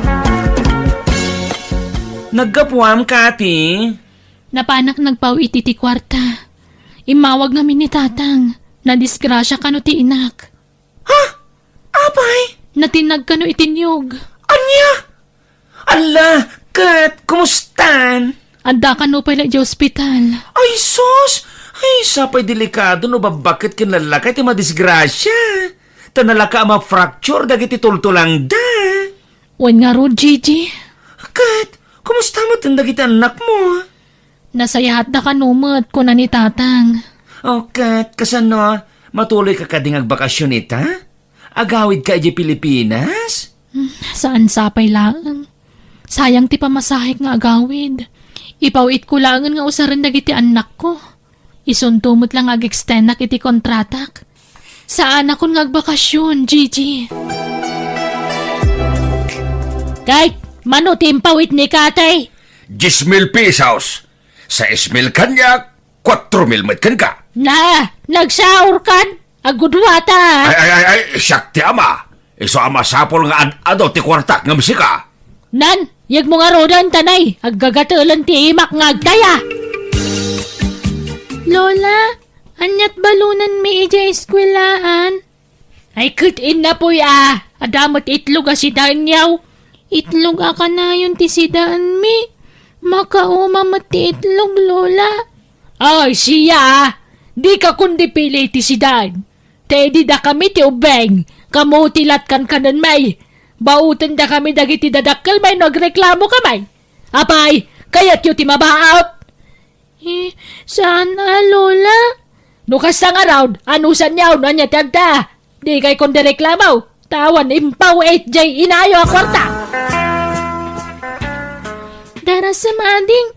Naggapuam, Kati? Napanak nagpaw-it iti kuarta. Immawag ngamin ni Tatang. Nadisgrasia kano ti inak. Ha? Apay? Natinnag kano iti niyog. Ania? Alla, ket kumustan? Adda kano pay la idiay ospital. Ay, sus! Ay, sapay delikado no babbaket ken lallakay ti madisgrasia. Ta nalaka a ma-fracture dagiti tultulangda. Wen ngarud, Gigi. Ket, kumusta met dagiti annakmo? Nasayaatda kano met, kuna ni Tatang. O, ket, kasano? Matuloyka kadi nga agbakasyon ita? Agawidka idiay Pilipinas? Hmm, saan sapay laeng. Sayang ti pamasahek nga agawid. Ipaw-itko laengen nga usaren dagiti annakko. Isunto met la nga ag-extendak iti kontratak. Saanakon nga agbakasyon, Gigi. Kay, mano ti impawit ni Katay? Diez mil pesos. Sais mil kaniak, kuatro mil met kenka. Na, nagsaurkan? Agudwata. Ay, ay, ay, ay, siak ti ama. Isu a masapul nga ad-adu ti kuartak ngem sika. Nan, yegmo ngaruden, tanay, aggagatelen ti imak nga agtaya. Lola, aniat balonenmi idiay eskuelaan? Ay, ket innapoy a, adda met itlog a sidaenyaw. Itlog a kanayon ti sidaenmi. Makauma met ti itlog, Lola. Ay, siya, a. Dika kundi pili ti sidaen. Ta idi dakami ti ubbing, kamo ti latkankanenmi. Bautendakami dagiti dadakkelmi no agreklamokami. Apay, kayatyo ti mabaut? Eh, saan a, Lola? No kasta ngarud, anusanyo no ania ti agda? Dikay kundi reklamo, ta awan impaw-it diay inayo a kuarta. Darasem, ading,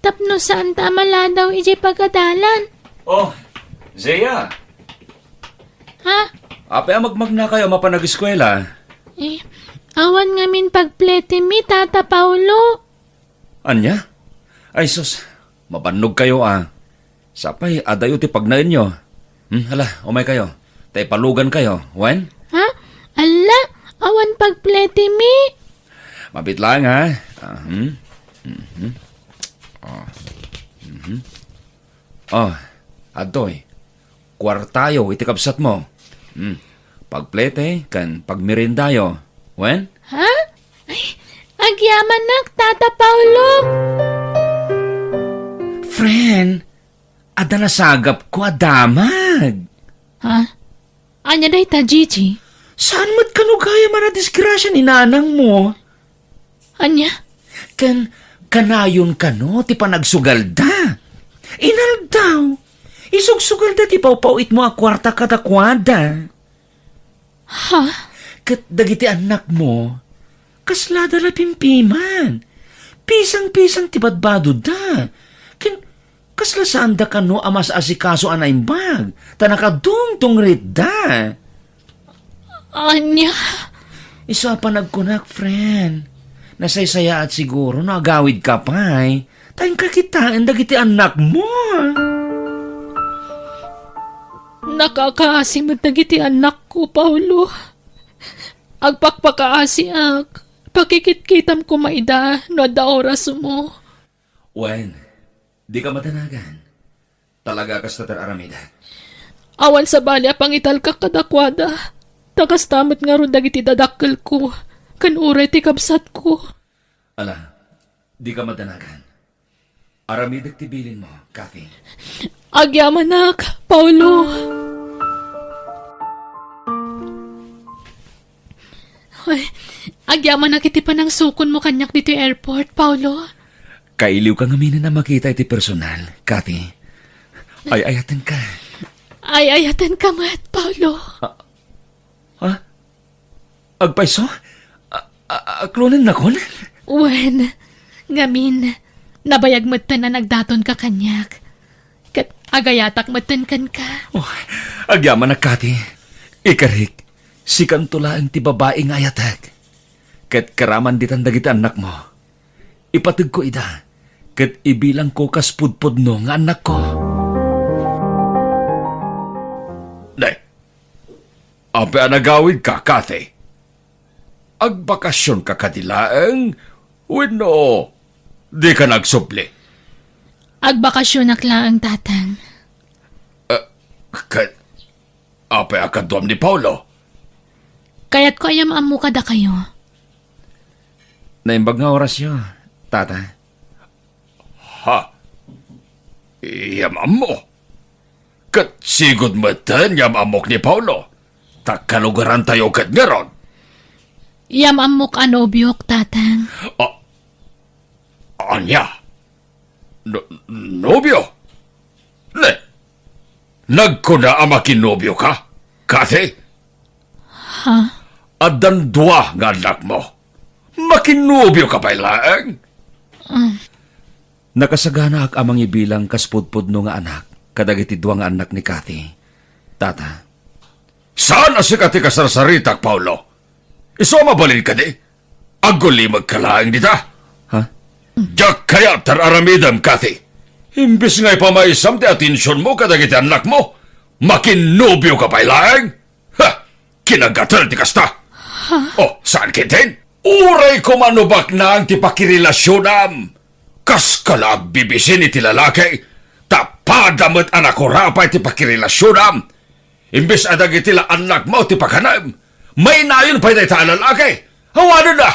tapno saanta a maladaw idiay pagadalan. Oh, Zia. Ha? Apay a magmagnakayo a mapan ageskuela? Eh, awan ngamin pagpletemi, Tata Paolo. Ania? Ay sus, mabannogkayo a. Sapay adayo ti pagnaenyo. Hmm, hala, umaykayo. Ta ipalugankayo, wen? Ha? Alla, awan pagpletemi. Mabit laeng, ha? Ah, hmm? Mhm. Oh. Mhm. Oh, adtoy. Kuartayo iti kabsatmo. Hmm. Pagplete ken pagmeriendayo. Wen? Ha? Ay, agyamanak, Tata Paolo. Friend, adda nasagapko a damag. Ha? Ania dayta, Gigi? Saan met kano gayam a nadisgrasia ni nanangmo? Ania? Ken kanayon kano ti panagsugalda. Inaldaw, isugsugalda ti pawpaw-itmo a kuarta kadakuada. Ha? Ket dagiti annakmo, kaslada la pimpiman. Pisang-pisang ti badbadodda. Ken kasla saanda kano a mas-asikaso a naimbag, ta nakadungdungritda. Ania? Isu a panagkunak, friend. Nasaysayaat siguro no agawidka pay. Ta inka kitaen dagiti annakmo. Nakakaasi met dagiti annakko, Paolo. Agpakpakaasiak. Pakikitkitam koma ida no adda orasmo. Wen, dika madanagan. Talaga kasta ti aramidek. Awan sabali a pangitalkak kadakuada. Ta kasta met ngarud dagiti dadakkelko, ken uray ti kabsatko. Ala, dika madanagan. Aramidek ti bilinmo, Kathy. Agyamanak, Paolo. Ay, agyamanak iti panangsukonmo kaniak ditoy airport, Paolo. Kailiwka ngaminen a makita iti personal, Kathy. Ay-ayatenka. Ay-ayatenka met, Paolo. Ah, Ha? Agpayso? A, a, aklonennakon? Wen, ngamin, nabayag metten a nagdatonka kaniak. Ket agayatak metten kenka. Oh, agyamanak, Kathy. Ikarik, sikanto laeng ti babai nga ayatek. Ket karaman ditan dagiti annakmo. Ipategko ida, ket ibilangko kas pudpudno nga annakko. Ne, apay a nagawidka, Kathy? Agbakasionka kadi laeng wenno dika nagsubli? Agbakasionak laeng, Tatang. Eh, ka-, apay a kaduam ni Paolo? Kayatko a yam-ammo kadakayo. Naimbag nga orasyo, Tata. Ha? Yam-ammo? Ket sigud metten yam-ammok ni Paolo, ta kalugarantayo ket ngarud. Yam-ammok a nobiok, Tatang. A-, ania? No-, nobio? Ne, nagkuna a makinobioka, Kathy? Ha? Addan dua nga annakmo. Makinobioka pay laeng? Ah. Nakasaganaak a mangibilang kas pudpudno nga anak kadagiti dua nga annak ni Kathy, Tata. Saan a sika ti kasarsaritak, Paolo? Isu a mabalin kadi? Agulimekka laeng dita. Ha? Diak kayat ti ar-aramidem, Kathy. Imbes nga ipamaysam ti atensionmo kadagiti annakmo, makinnobioka pay laeng. Ha! Kinagatel ti kasta. Ha? Oh, saan ketdin? Uray koma no baknang ti pakirelasionam. Kaska la agbibisin iti lalaki, ta pada met a nakurapay ti pakirelasionam. Imbes a dagiti la annakmo ti pakanem, mainayon pay dayta a lalaki. Awanen a!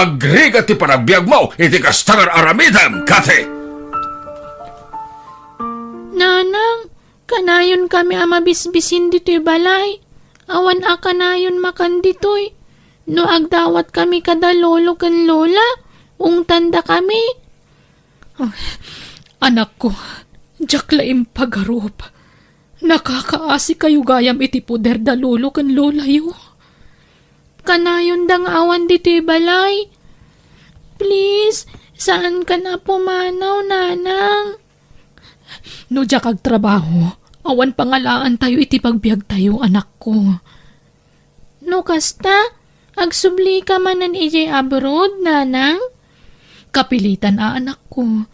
Agrigat ti panagbiagmo iti kasta nga ar-aramidem, Kathy. Nanang, kanayonkami a mabisbisin ditoy balay. Awan a kanayon makan ditoy. No agdawatkami kada lolo ken lola, ungtandakami. Ay, anakko, diak la impagarup. Nakakaasikayo gayam iti poder da lolo ken lolayo. Kanayonda nga awan ditoy balay. Please, saankan a pumanaw, Nanang. No diak agtrabaho, awan pangalaantayo iti pagbiagtayo, anakko. No kasta, agsublika manen idiay abroad, Nanang? Kapilitan a, anakko.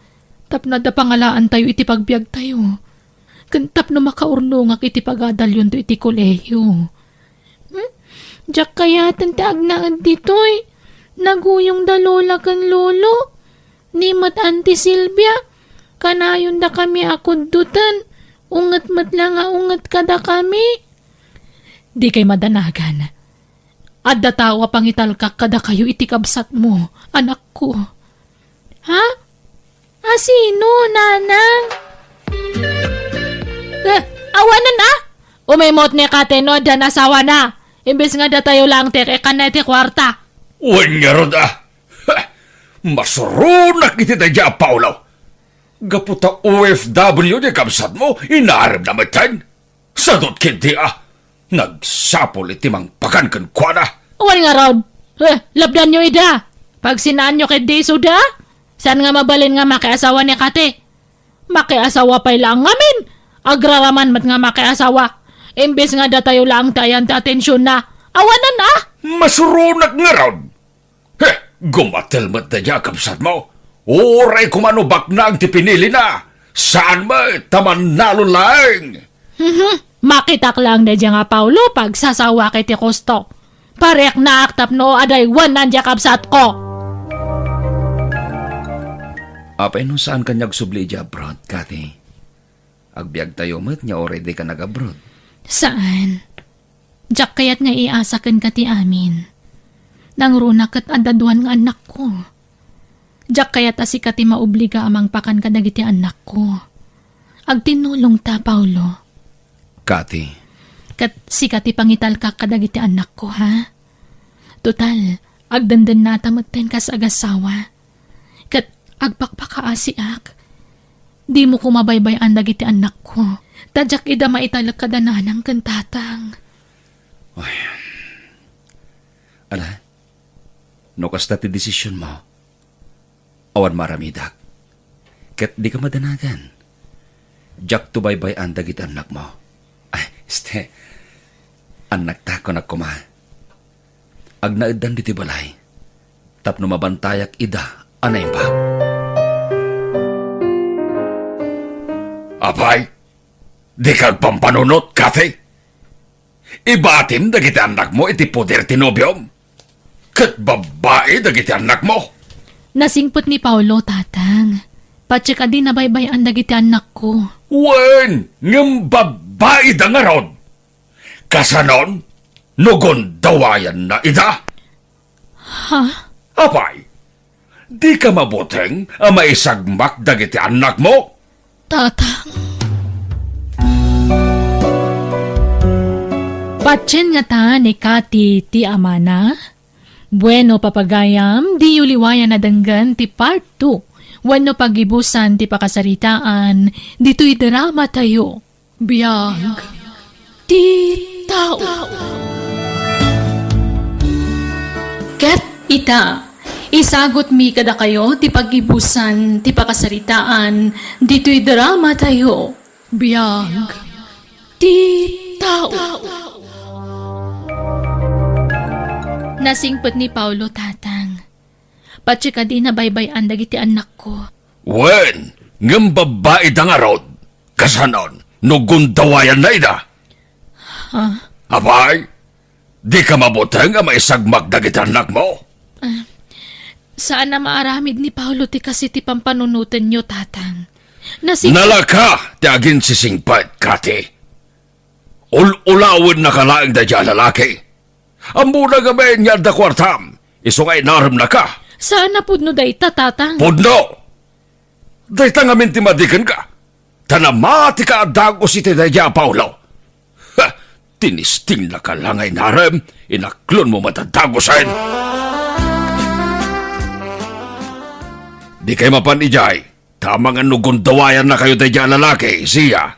Tapno adda pangalaantayo iti pagbiagtayo. Ken tapno makaurnongak iti pagadalyonto iti kolehiyo. Hmm? Diak kayaten ti agnaed ditoy. Naguyong da lola ken lolo. Ni met Auntie Silvia, kanayondakami a kuddoten. Unget met la nga unget kadakami. Dikay madanagan. Adda tao a pangitalkak kadakayo iti kabsatmo, anakko. Ha? A sino, Nanang? Eh, awanen a? Umimot ni Kate no addan asawana. Imbes nga datayo laeng ti ikkanna iti kuarta. Wen ngarud a. Ha! Masuronak iti daydiay a Paolo. Gapu ta O F W ni kabsatmo, inarem na metten. Sadut ketdi a nagsapul iti mangpakan kenkuana. Awan ngarud. Eh, lapdanyo ida. Pagsinaanyo ketdi isuda. Saan nga mabalin nga makiasawa ni Kati? Makiasawa pay laeng ngamin. Agraraman met nga makiasawa. Imbes nga datayo laeng ti ayan ti atensionna. Awanen a. Masuronak ngarud. He, gumatel met daydiay a kabsatmo. Uray koma no baknang ti pinilina. Saan met ta mannalon laeng. Mhm. Makitak laeng daydiay nga Paolo, pagsasawak iti kusto. Pariknaak tapno adaywanan diay kabsatko. Apay no saan kaniak agsubli idiay abroad, Kati? Agbiagtayo met nga uray dika nag-abroad. Saan. Diak kayat nga iasa kenka ti amin. Nangruna ket adda duan nga annakko. Diak kayat a sika ti maobliga a mangpakan kadagiti annakko. Agtinnulongta, Paolo. Kati. Ket sika ti pangitalkak kadagiti annakko, ha? Total, agdendennata metten kas agassawa. Ket agpakpakaasiak. Dimo koma baybay-an dagiti annakko, ta diak ida maitalek kada nanang ken tatang. Ay. Ala, no kasta ti desisionmo, awan maaramidak. Ket dika madanagan. Diakto baybay-an dagiti annakmo. Ay, este, annakta, kunak koma. Agnaeddan ditoy balay. tapno mabantayak ida a naimbag. Apay, dika agpampanunot, Kathy? Ibatim dagiti annakmo iti poder ti nobiom, ket babbai dagiti annakmo. Nasingpet ni Paolo, Tatang. Patse kadi nabaybay-an dagiti annakko. Wen, ngem babbaida ngarud. Kasanon, no gundawayanna ida? Ha? Apay, dika mabuteng a maisagmak dagiti annakmo? Tatang. Patien ngata ni Kati ti amana? Bueno, papagayam, diyo liwayan a denggen ti part two wenno paggibusan ti pakasaritaan ditoy drama tayo. Biag ti tao. Ket ita, isagutmi kadakayo ti paggibusan ti pakasaritaan ditoy drama tayo. Biag ti tao. Nasingpet ni Paolo, Tatang. Patse kadi nabaybay-an dagiti annakko. Wen, ngem babbaida ngarud. Kasanon, no gundawayanna ida? Ha? Apay, dika mabuteng a maisagmak dagiti annakmo? Ah, saan a maaramid ni Paolo ti kaasi ti pampanunotenyo, Tatang. Nasing- Nalaka ti aginsisingpet, Kati. Ul-ulawennaka laeng daydiay a lalaki. Ammona ngamin nga adda kuartam, isu nga inaremnaka. Saan a pudno dayta, Tatang. Pudno! Dayta ngamin ti madi kenka. Ta namatika a dagus iti daydiay a Paolo. Ha! Tinistingnaka la nga inarem, inaklonmo met a dagusen. Dikay mapan idiay, ta amangan no gundawayannakayo daydiay a lalaki, Sia.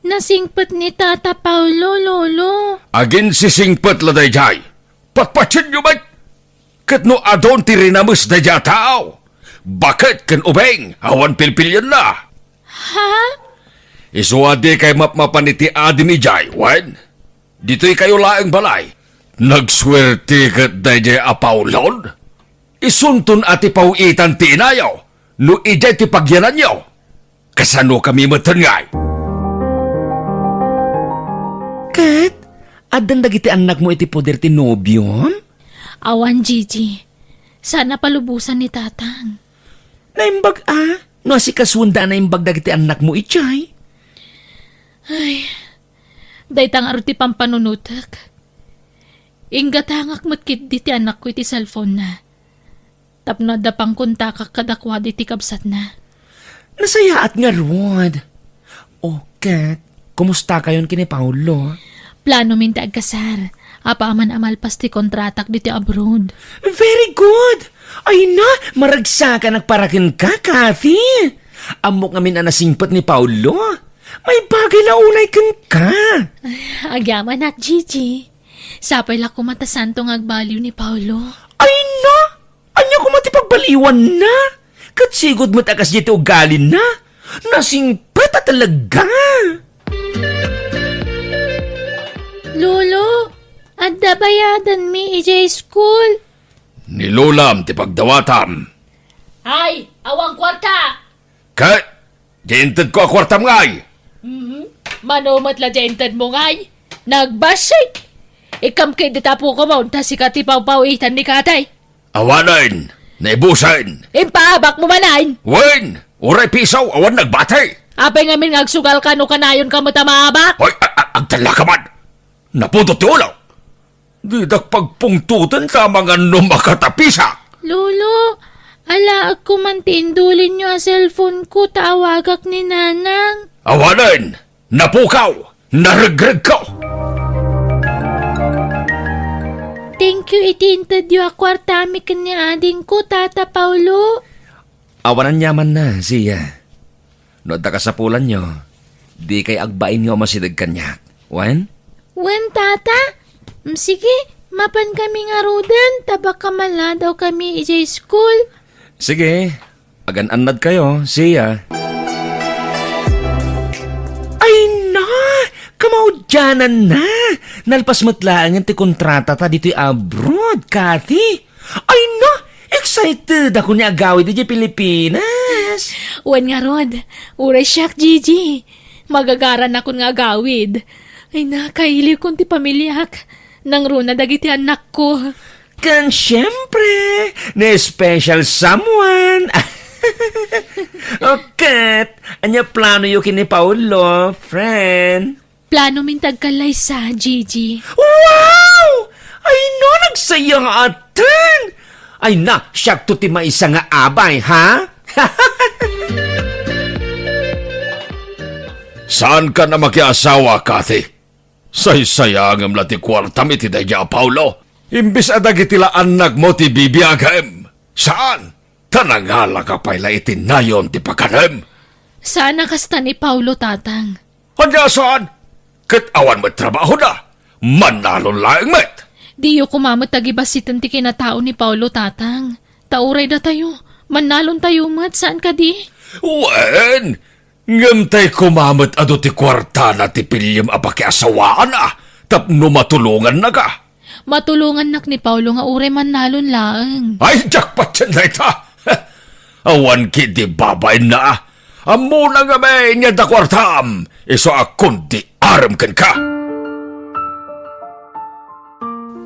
Nasingpet ni Tata Paolo, Lolo. Aginsisingpet la daydiay. Patpatienyo met. Ket no adun ti rinames daydiay a tao, baket ken ubing, awan pilpilienna. Ha? Isu a dikay mapmapan iti adin idiay, wen? Ditoykayo laeng balay. Nagsuerte ket daydiay a Paolon? Isunton a ti paw-itan ti inayo, no idiay ti pagyananyo. Kasanokami metten ngay? Ket, addan dagiti annakmo iti poder ti nobiom? Awan, Gigi. Saan a palubosan ni Tatang. Naimbag a, no asikasuenda a naimbag dagiti annakmo idiay. Ay, dayta ngarud ti pampanunotek. Inggatangak met ketdi ti anakko iti cellphone-na. Tapno adda pangkontakak kadakuada iti kabsatna. Nasayaat ngarud. O, ket, kumustakayon ken ni Paolo? Planomin ti agkasar, apaman a malpas ti kontratak ditoy abroad. Very good! Ay na, maragsakanak para kenka, Kathy! Ammok ngamin a nasingpet ni Paolo. Maibagay la unay kenka. Ay, agyamanak, Gigi. Sapay la koma ta saanto nga agbaliw ni Paolo. Ay na! Ania koma ti pagbaliwanna? Ket sigud met a kasdiay ti ugalina. Nasingpet a talaga! Lolo, adda bayadanmi idiay school. Ni lolam ti pagdawatam. Ay, awan kuarta! Ket diay intedko a kuartam ngay? Mhm. Mano met la diay intedmo ngay? Nagbassit! Ikkam ketdi ti apokom, ta sika ti pawpaw-itan ni Katay. Awanen, naibusen. Impaabakmo manen. Wen, uray piso, awan nagbati. Apay ngamin nga agsugalka no kanayonka met a maabak? Hoy, a-, a-, agtallaka man. Napudot ti ulo. Didak pagpungtoten ta amangan no makatapisak. Lolo, alaekko man ti indulinyo a cellphone-ko ta awagak ni Nanang. Awanen, napukaw, naregregko. Thank you iti intedyo a kuartami ken ni adingko, Tata Paolo. Awan aniamanna, Sia. No adda kasapulanyo, dikay agbain nga umasideg kaniak. Wen? Wen, Tata. Mm, sige, mapankami ngaruden, ta baka maladawkami idiay school. Sige, agan-annadkayo, Sia. Ay na! Kamaudiananna! Nalpas met laengen ti kontratata ditoy abroad, Kathy. Ay na! Tay tedakon nga agawid idiay Pilipinas. Wen ngarud, uray siak, Gigi. Magagaranakon nga agawid. Ay, nakailiwkon ti pamiliak. Nangruna dagiti annakko. Ken siempre, ni special someone. O ket, ania planoyo ken ni Paolo, friend? Plano min ti agkallaysa, Gigi. Wow! Ay na, nagsaya nga aten! Ay na, siakto ti maysa nga abay, ha? Saankan a makiasawa, Kathy? Saysayangem la ti kuartam iti daydiay a Paolo. Imbes a dagiti la annakmo ti bibiagem. Saan? Ta nangalaka pay la iti nayon ti pakanem. Saan a kasta ni Paolo, Tatang. Ania saan? Ket awan met trabahona. Mannalon laeng met. Diyo koma met agibasiten ti kinatao ni Paolo, Tatang. Ta uray datayo, mannalontayo met, saan kadi? Wen, ngem tay koma met adu ti kuartana ti piliem a pakiasawaanna tapno matulongannaka. Matulongannak ni Paolo nga uray mannalon laeng. Ay, diak patien dayta! Awan ketdi babainna. Ammona ngamin nga adda kuartam, isu a kundi arem kenka.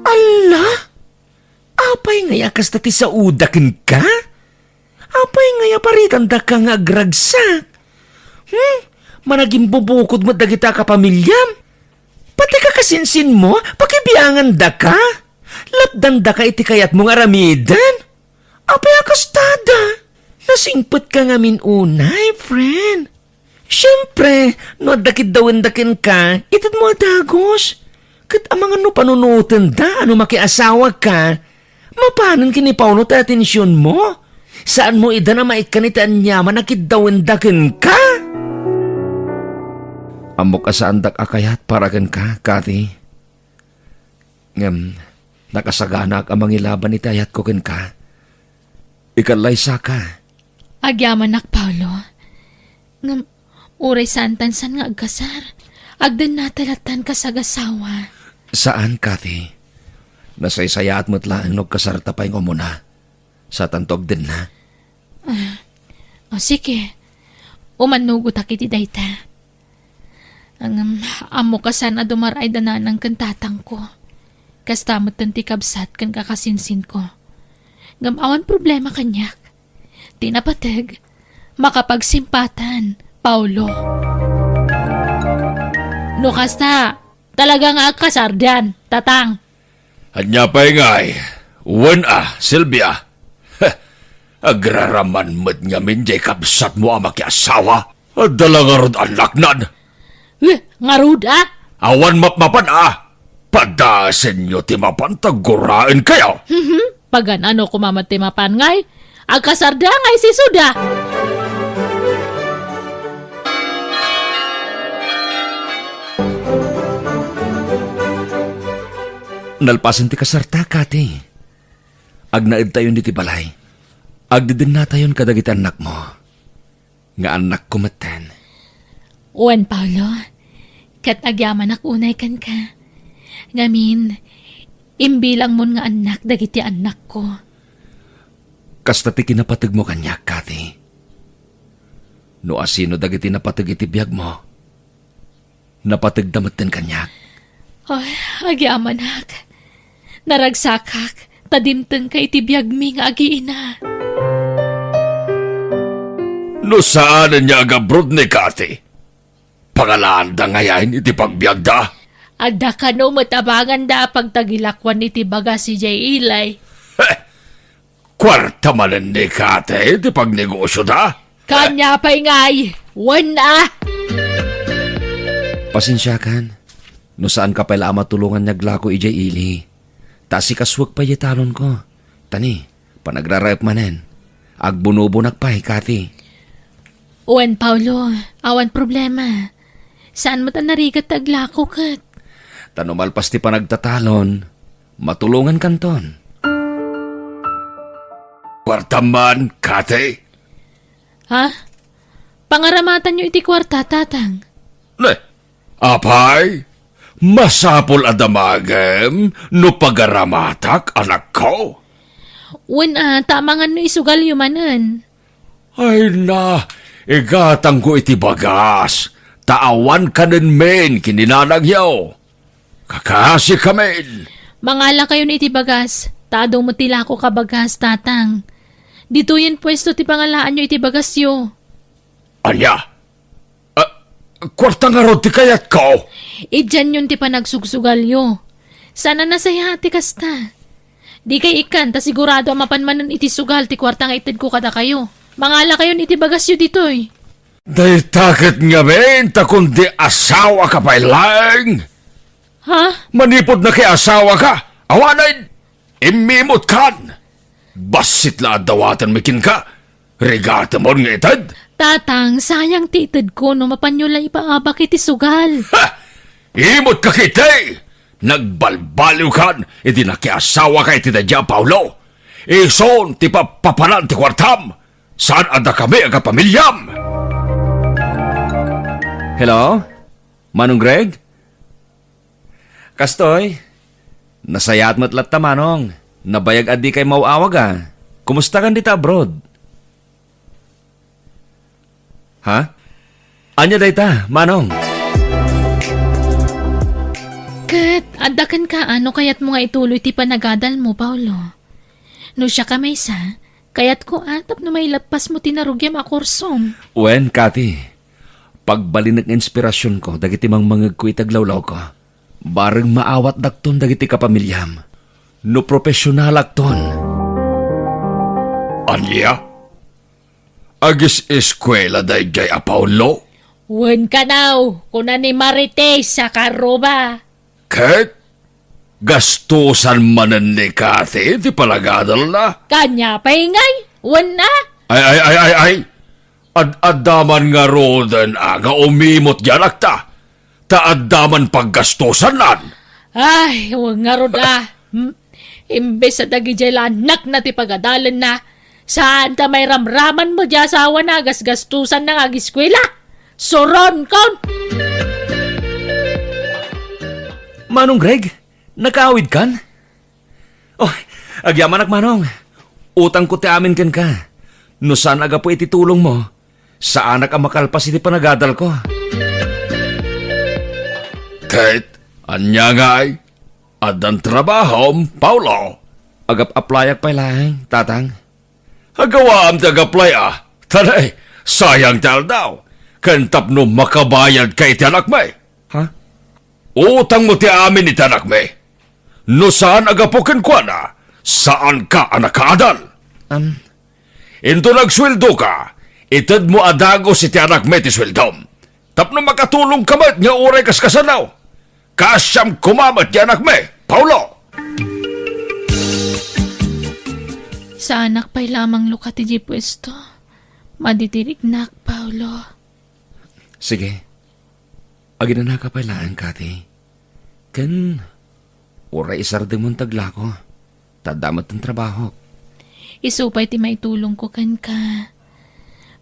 Alla? Apay ngay a kasta ti saoda kenka? Apay ngay a paritandaka nga agragsak? Hmm? Managimbubukud met dagita a kapamiliam? Pati kakasinsinmo, pakibiangandaka? Lapdandaka iti kayatmo nga aramiden? Apay a kastada? Nasingpetka ngamin unay, friend. Siempre, no adda kiddawenda kenka, itedmo a dagus. Ket amangan no panunotenda a no makiasawaka, mapanen ken ni Paolo ti atensionmo. Saanmo ida a maikkan iti aniaman a kiddawenda kenka. Ammok a saandak a kayat para kenka, Kathy. Ngem nakasaganaak a mangilaban iti ayatko kenka. Ikallaysaka. Agyamanak, Paolo. Ngem, uray saantan san nga agkasar, agdennata lattan kas agasawa. Saan, Kathy. Nasaysayaat met laeng no agkasarta pay nga umuna. Satanto agdenna. Ah, o, sige. Umannugotak iti dayta. Ngem, ammok a saan a dumar-ay da nanang ken tatangko. Kasta metten ti kabsat ken kakasinsinko. Ngem awan problema kaniak. Ti napateg, makapagsimpatan, Paolo. No kasta, talaga nga agkasardan, tatang. Ania pay ngay? Wen a, Silvia. Heh, agraraman met ngamin diay kabsatmo a makiasawa. Adda la ngarud annaknan. Eh, ngarud a? Awan mapmapan a. Padasenyo ti mapan ta guraenkayo. Mhm. Pagan-ano koma met ti mapan ngay? Agkasarda ngay sisuda. Nalpasen ti kasarta, Kathy. Agnaedtayon iti balay. Agdedennatayon kadagiti annakmo. Nga annakko metten. Wen, Paolo, ket agyamanak unay kenka. Ngamin, imbilangmon nga annak dagiti annakko. Kasta ti kinapategmo kaniak, Kathy. No asino dagiti napateg iti biagmo, napategda metten kaniak. Ay, agyamanak. Naragsakak, ta dimtengka iti biagmi nga agiina. No saanen nga agabroad ni Kathy, pangalaanda ngayen iti pagbiagda? Adda kano met abanganda a pagtagilakuan iti bagas idiay Eli. Heh! Kuarta manen ni Kathy ti pagnegosioda? Kania pay ngay, wen a! Pasensiakan, no saanka pay la a matulongan nga aglako idiay Eli. Ta asikasuek pay diay talonko. Ta ni, panagraraep manen. Agbunobonak pay, Kathy. Wen, Paolo, awan problema. Saan met a narigat ti aglako ket. Ta no malpas ti panagtatalon, matulongankanton. Kuartam man, Kathy? Ha? Pangaramatanyo iti kuarta, Tatang? Ne, apay, masapul a damagem no pagaramatak, anakko? Wen a, ta amangan no isugalyo manen. Ay na, igatangko iti bagas, ta awan kanenmen ken ni nanangyo. Kakasikamin. Mangalakayon iti bagas, ta adu met ti lakok a bagas, tatang. Ditoyen puesto ti pangalaanyo iti bagasyo. Ania? Ah, kuarta ngarud ti kayatko? Idianyon ti panagsugsugalyo. Saan a nasayaat ti kasta. Dikay ikkan ta sigurado a mapan manen iti sugal ti kuarta nga itedko kadakayo. Mangalakayon iti bagasyo ditoy. Dayta ket ngamin ta kundi asawaka pay laeng? Ha? Manipud nakiasawaka, awanen, immimotkan. Bassit la a dawatenmi kenka. Rigatemon nga ited? Tatang, sayang ti itedko no mapanyo la ipaabak iti sugal. Ha! Imotka ketdi! Nagbalbaliwkan idi nakiasawaka iti daydiay a Paolo. Isun ti papapanan ti kuartam. Saan a dakami agpamiliam? Hello? Manong Greg? Kastoy? Nasayaat met latta, Manong. Nabayag a dikay maw-awag a. Kumustakan dita abroad? Ha? Ania dayta, Manong? Ket, adda kenka a no kayatmo nga ituloy ti panagadalmo, Paolo. No siak a maysa, kayatko a tapno mailappasmo ti narugiam a kursom. Wen, Kati. Pagbalinek nga inspirasionko dagiti mangmangegko iti aglawlawko. Bareng maawatdakton dagiti kapamiliam no profesionalakton. Ania? Agiseskuela daydiay a Paolo? Wen kanaw, kuna ni Marites a Karuba. Ket gastusan manen ni Kati ti panagadalna? Kania pay ngay? Wen a? Ay, ay, ay, ay, ay! Ad-adda man ngaruden a nga umimot diay anakta, ta adda man paggastusannan. Ay, wen ngarud a. Hmm? Imbes a dagidiay la anakna ti pagadalenna, saan ta mairamraman met diay asawana a gasgastusanna nga agiskuela. Suronkon! Manong Greg, nakaawidkan? Oh, agyamanak, Manong. Utangko ti amin kenka. No saan a gapu iti tulongmo, saanak a makalpas iti panagadalko. Ket, ania ngay? Addan trabahom, Paolo? Agap-aplayak pay laeng, Tatang. Agawaam ti agaplay a. Tanay, sayang ti aldaw. Ken tapno makabayadka iti anakmi. Ha? Utangmo ti amin iti anakmi. No saan a gapu kenkuana, saanka a nakaadal. Am. Inton agsueldoka, itedmo a dagus iti anakmi ti sueldom. Tapno makatulongka met nga uray kaskasano, kaasiam koma met ti anakmi, Paolo. Saanak pay la a manglukat idiay puesto. Maditiriknak, Paolo. Sige. Aginanaka pay laeng, Kati. Ken, uray isardengmon ti aglako, ta adda met ti trabahok. Isu pay ti maitulongko kenka.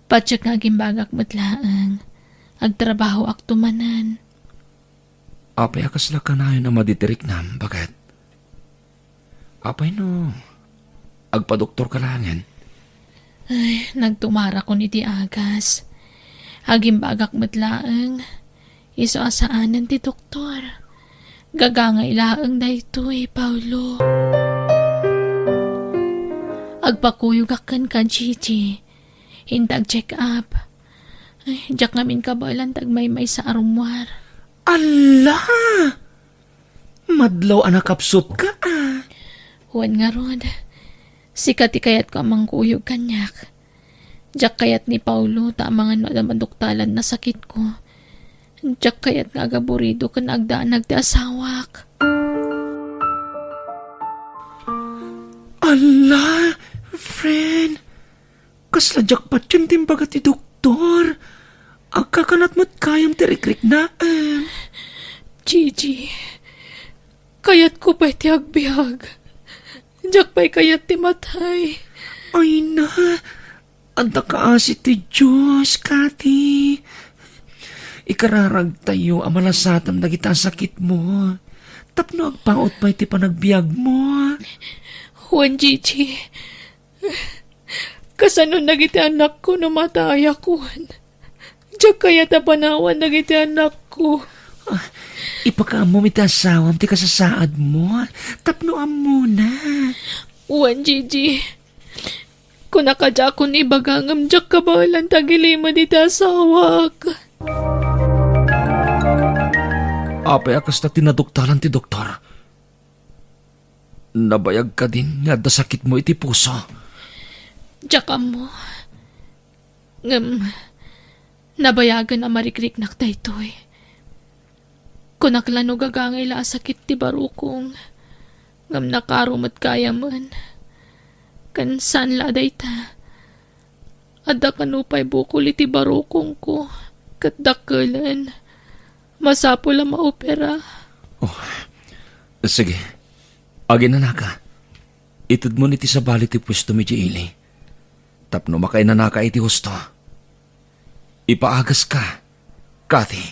Patiek nga agimbagak met laeng. Agtrabahoakto manen. Apay a kasla kanayon a maditiriknam, baket? Apay no agpadoktorka laengen? Ay, nagtumarakon iti agas. Agimbagak met laeng, isu a saanen ti doktor. Gagangay laeng daytoy, Paolo. Agpakuyogak kenka, Gigi. Inta ag-check up. Ay, diak ngamin kabaelan ti agmaymaysa a rummuar. Alla! Madlaw a nakapsutka, a. Wen ngarud, sika ti kayatko a mangkuyog kaniak. Diak kayat ni Paolo ta amangan no adda maduktalan a sakitko. Diak kayat nga agaburido ken agdanag ti asawak. Alla, friend, kasla diak patien ti imbaga ti doktor. Agkakanat met gayam ti rikriknaem. Gigi, kayatko pay ti agbiag. Diak pay kayat ti matay. Ay na, adda kaasi ti Dios, Kati. Ikararagtayo a malasatem dagita a sakitmo. Tapno agpaut pay ti panagbiagmo. Wen, Gigi, kasano dagiti annakko no matayakon? Diak kayat a panawan dagiti annakko. Ah, ipakaammom iti asawam ti kasasaadmo tapno ammona. Wen, Gigi, kunak a diakon ibaga ngem diak kabaelan ti agilimed iti asawak. Apay a kasta ti naduktalan ti doktor? Nabayag kadin nga adda sakitmo iti puso? Diak ammo. Ngem, nabayagen a marikriknak daytoy. Kunak la no gagangay la a sakit ti barukong, ngem nakaro met gayamen. Ken saan la a dayta, adda kano pay bukol iti barukongko, ket dakkelen. Masapul a maopera. Oh, sige. Aginanaka. Itedmon iti sabali ti puesto mi, Jilly. Tapno makainanaka iti husto. Ipaagaska, Kathy.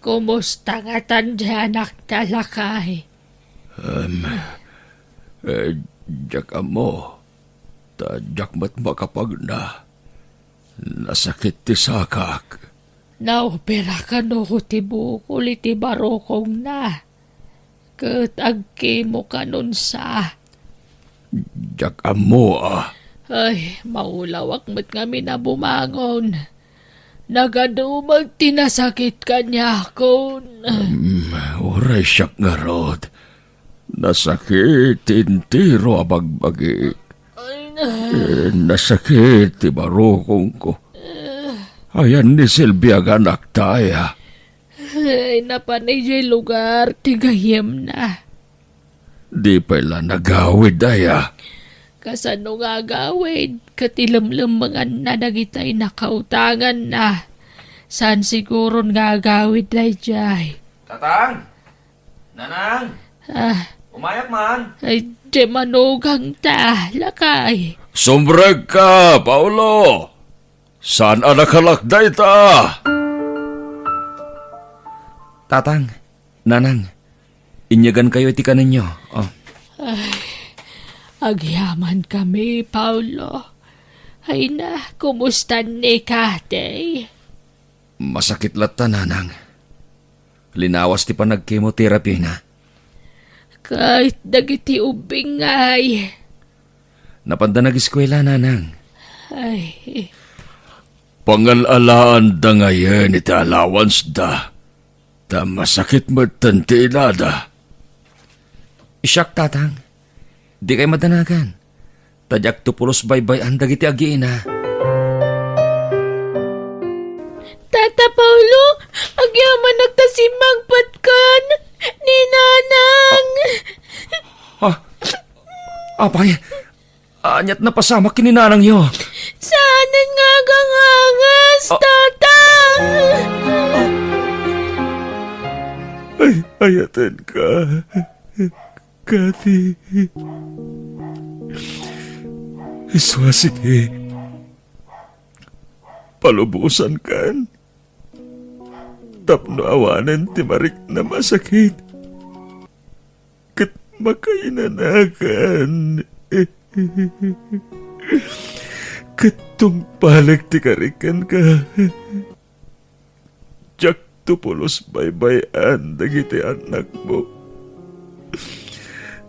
Kumusta ngatan ti anakta, lakay? Em, eh, diak ammo. Ta diak met makapagna. Nasakit ti sakak. Naopera kano ti bukol iti barukongna. Ket agkemo kanunsa? Diak ammo a. Ay, maulawak met ngamin a bumangon. Nagadumag ti nasakit kaniakon. Em, uray siak ngarud. Nasakit ti entero a bagbagik. Ay, na. Eh, nasakit ti barukongko. Ayan ni Silvia nga anakta aya? Ay, napan idiay lugar ti gayyemna. Di pay la nagawid aya? Kasano nga agawid ket ilemlemmenganna dagitay nakautanganna? Saan siguron nga agawid daydiay. Tatang! Nanang! Ah. Umayak man! Ay, di manugang ta, lakay. Sumrekka, Paolo! Saan a nakalak dayta? Tatang, Nanang, inyagankayo iti kanenyo. Oh. Ay, agyamankami, Paolo. Ay na, kumusta ni Kathy? Masakit latta, Nanang. Linawas ti panagkemotherapy na. Ket dagiti ubbing ngay? Napanda nagiskuela, Nanang. Ay. Pangal-alaanda ngayen iti allowance da, ta masakit metten ti inada. Siak, Tatang. Dikay madanagan. Ta diakto pulos baybay-an dagiti agiina. Tata Paolo, agyamanak ta simmangpetkan ni Nanang. Ah, apay, aniat napasamak ken ni Nanangyo? Saanen nga agangangas, Ah. Tata. Ay, ayatenka. Kathy. Isu a sige. Palubosankan. Tapno awanen ti mariknam a sakit. Ket makainanakan. Ket tungpalek ti karik kenka. Diakto pulos baybay-an dagiti annakmo.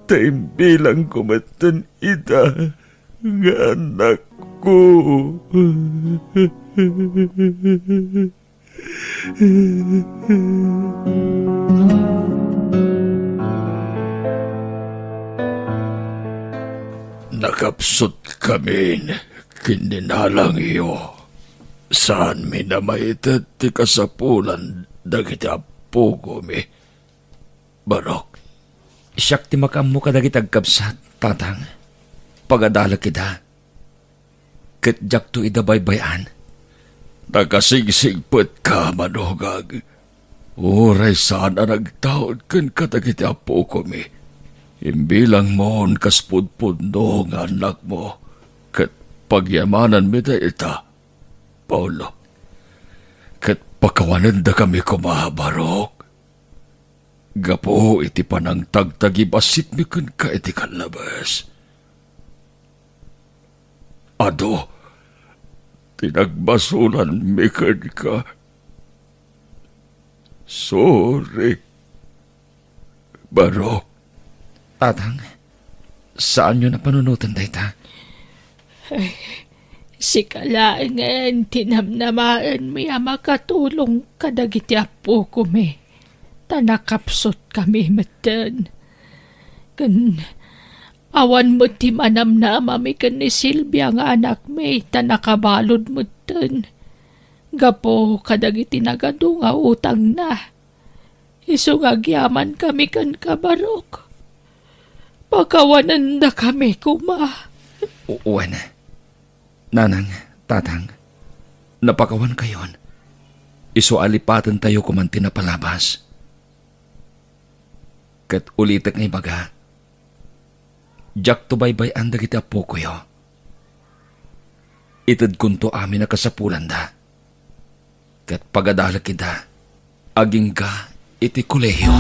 Ta imbilangko metten ida nga annakko. Nakapsutkamin ken ni Nanangyo. Saanmin a maited ti kasapulan dagiti appokomi. Barok. Siak ti makaammo kadagiti agkabsat, Tatang. Pagadalek ida. Ket diakto ida baybay-an. Nakasigsigpetka, manugag. Uray saan a nagtaud kenka dagiti appokomi. Imbilangmon kas pudpudno nga annakmo, ket pagyamananmi dayta. Paolo, ket pakawanendakami koma, Barok, gapu iti panangtagtagibasitmi kenka iti kallabes. Adu ti nagbasolanmi kenka. Sorry, Barok. Tatang, saanyo a panunoten dayta. Ay, sika laengen ti namnamaenmi a makatulong kadagiti appokomi, ta nakapsutkami metten. Ken awan met ti manamnamami ken ni Silvia nga anakmi, ta nakabalud metten gapu kadagiti nagadu nga utangna. Isu nga agyamankami kenka, Barok. Pakawanendakami koma. U-, wen, Nanang, Tatang, napakawankayon. Isu a lipatentayo koman ti napalabas. Ket ulitek nga ibaga, diakto baybay-an dagiti appokoyo. Itedkonto amin a kasapulanda, ket pagadalek ida agingga iti kolehio.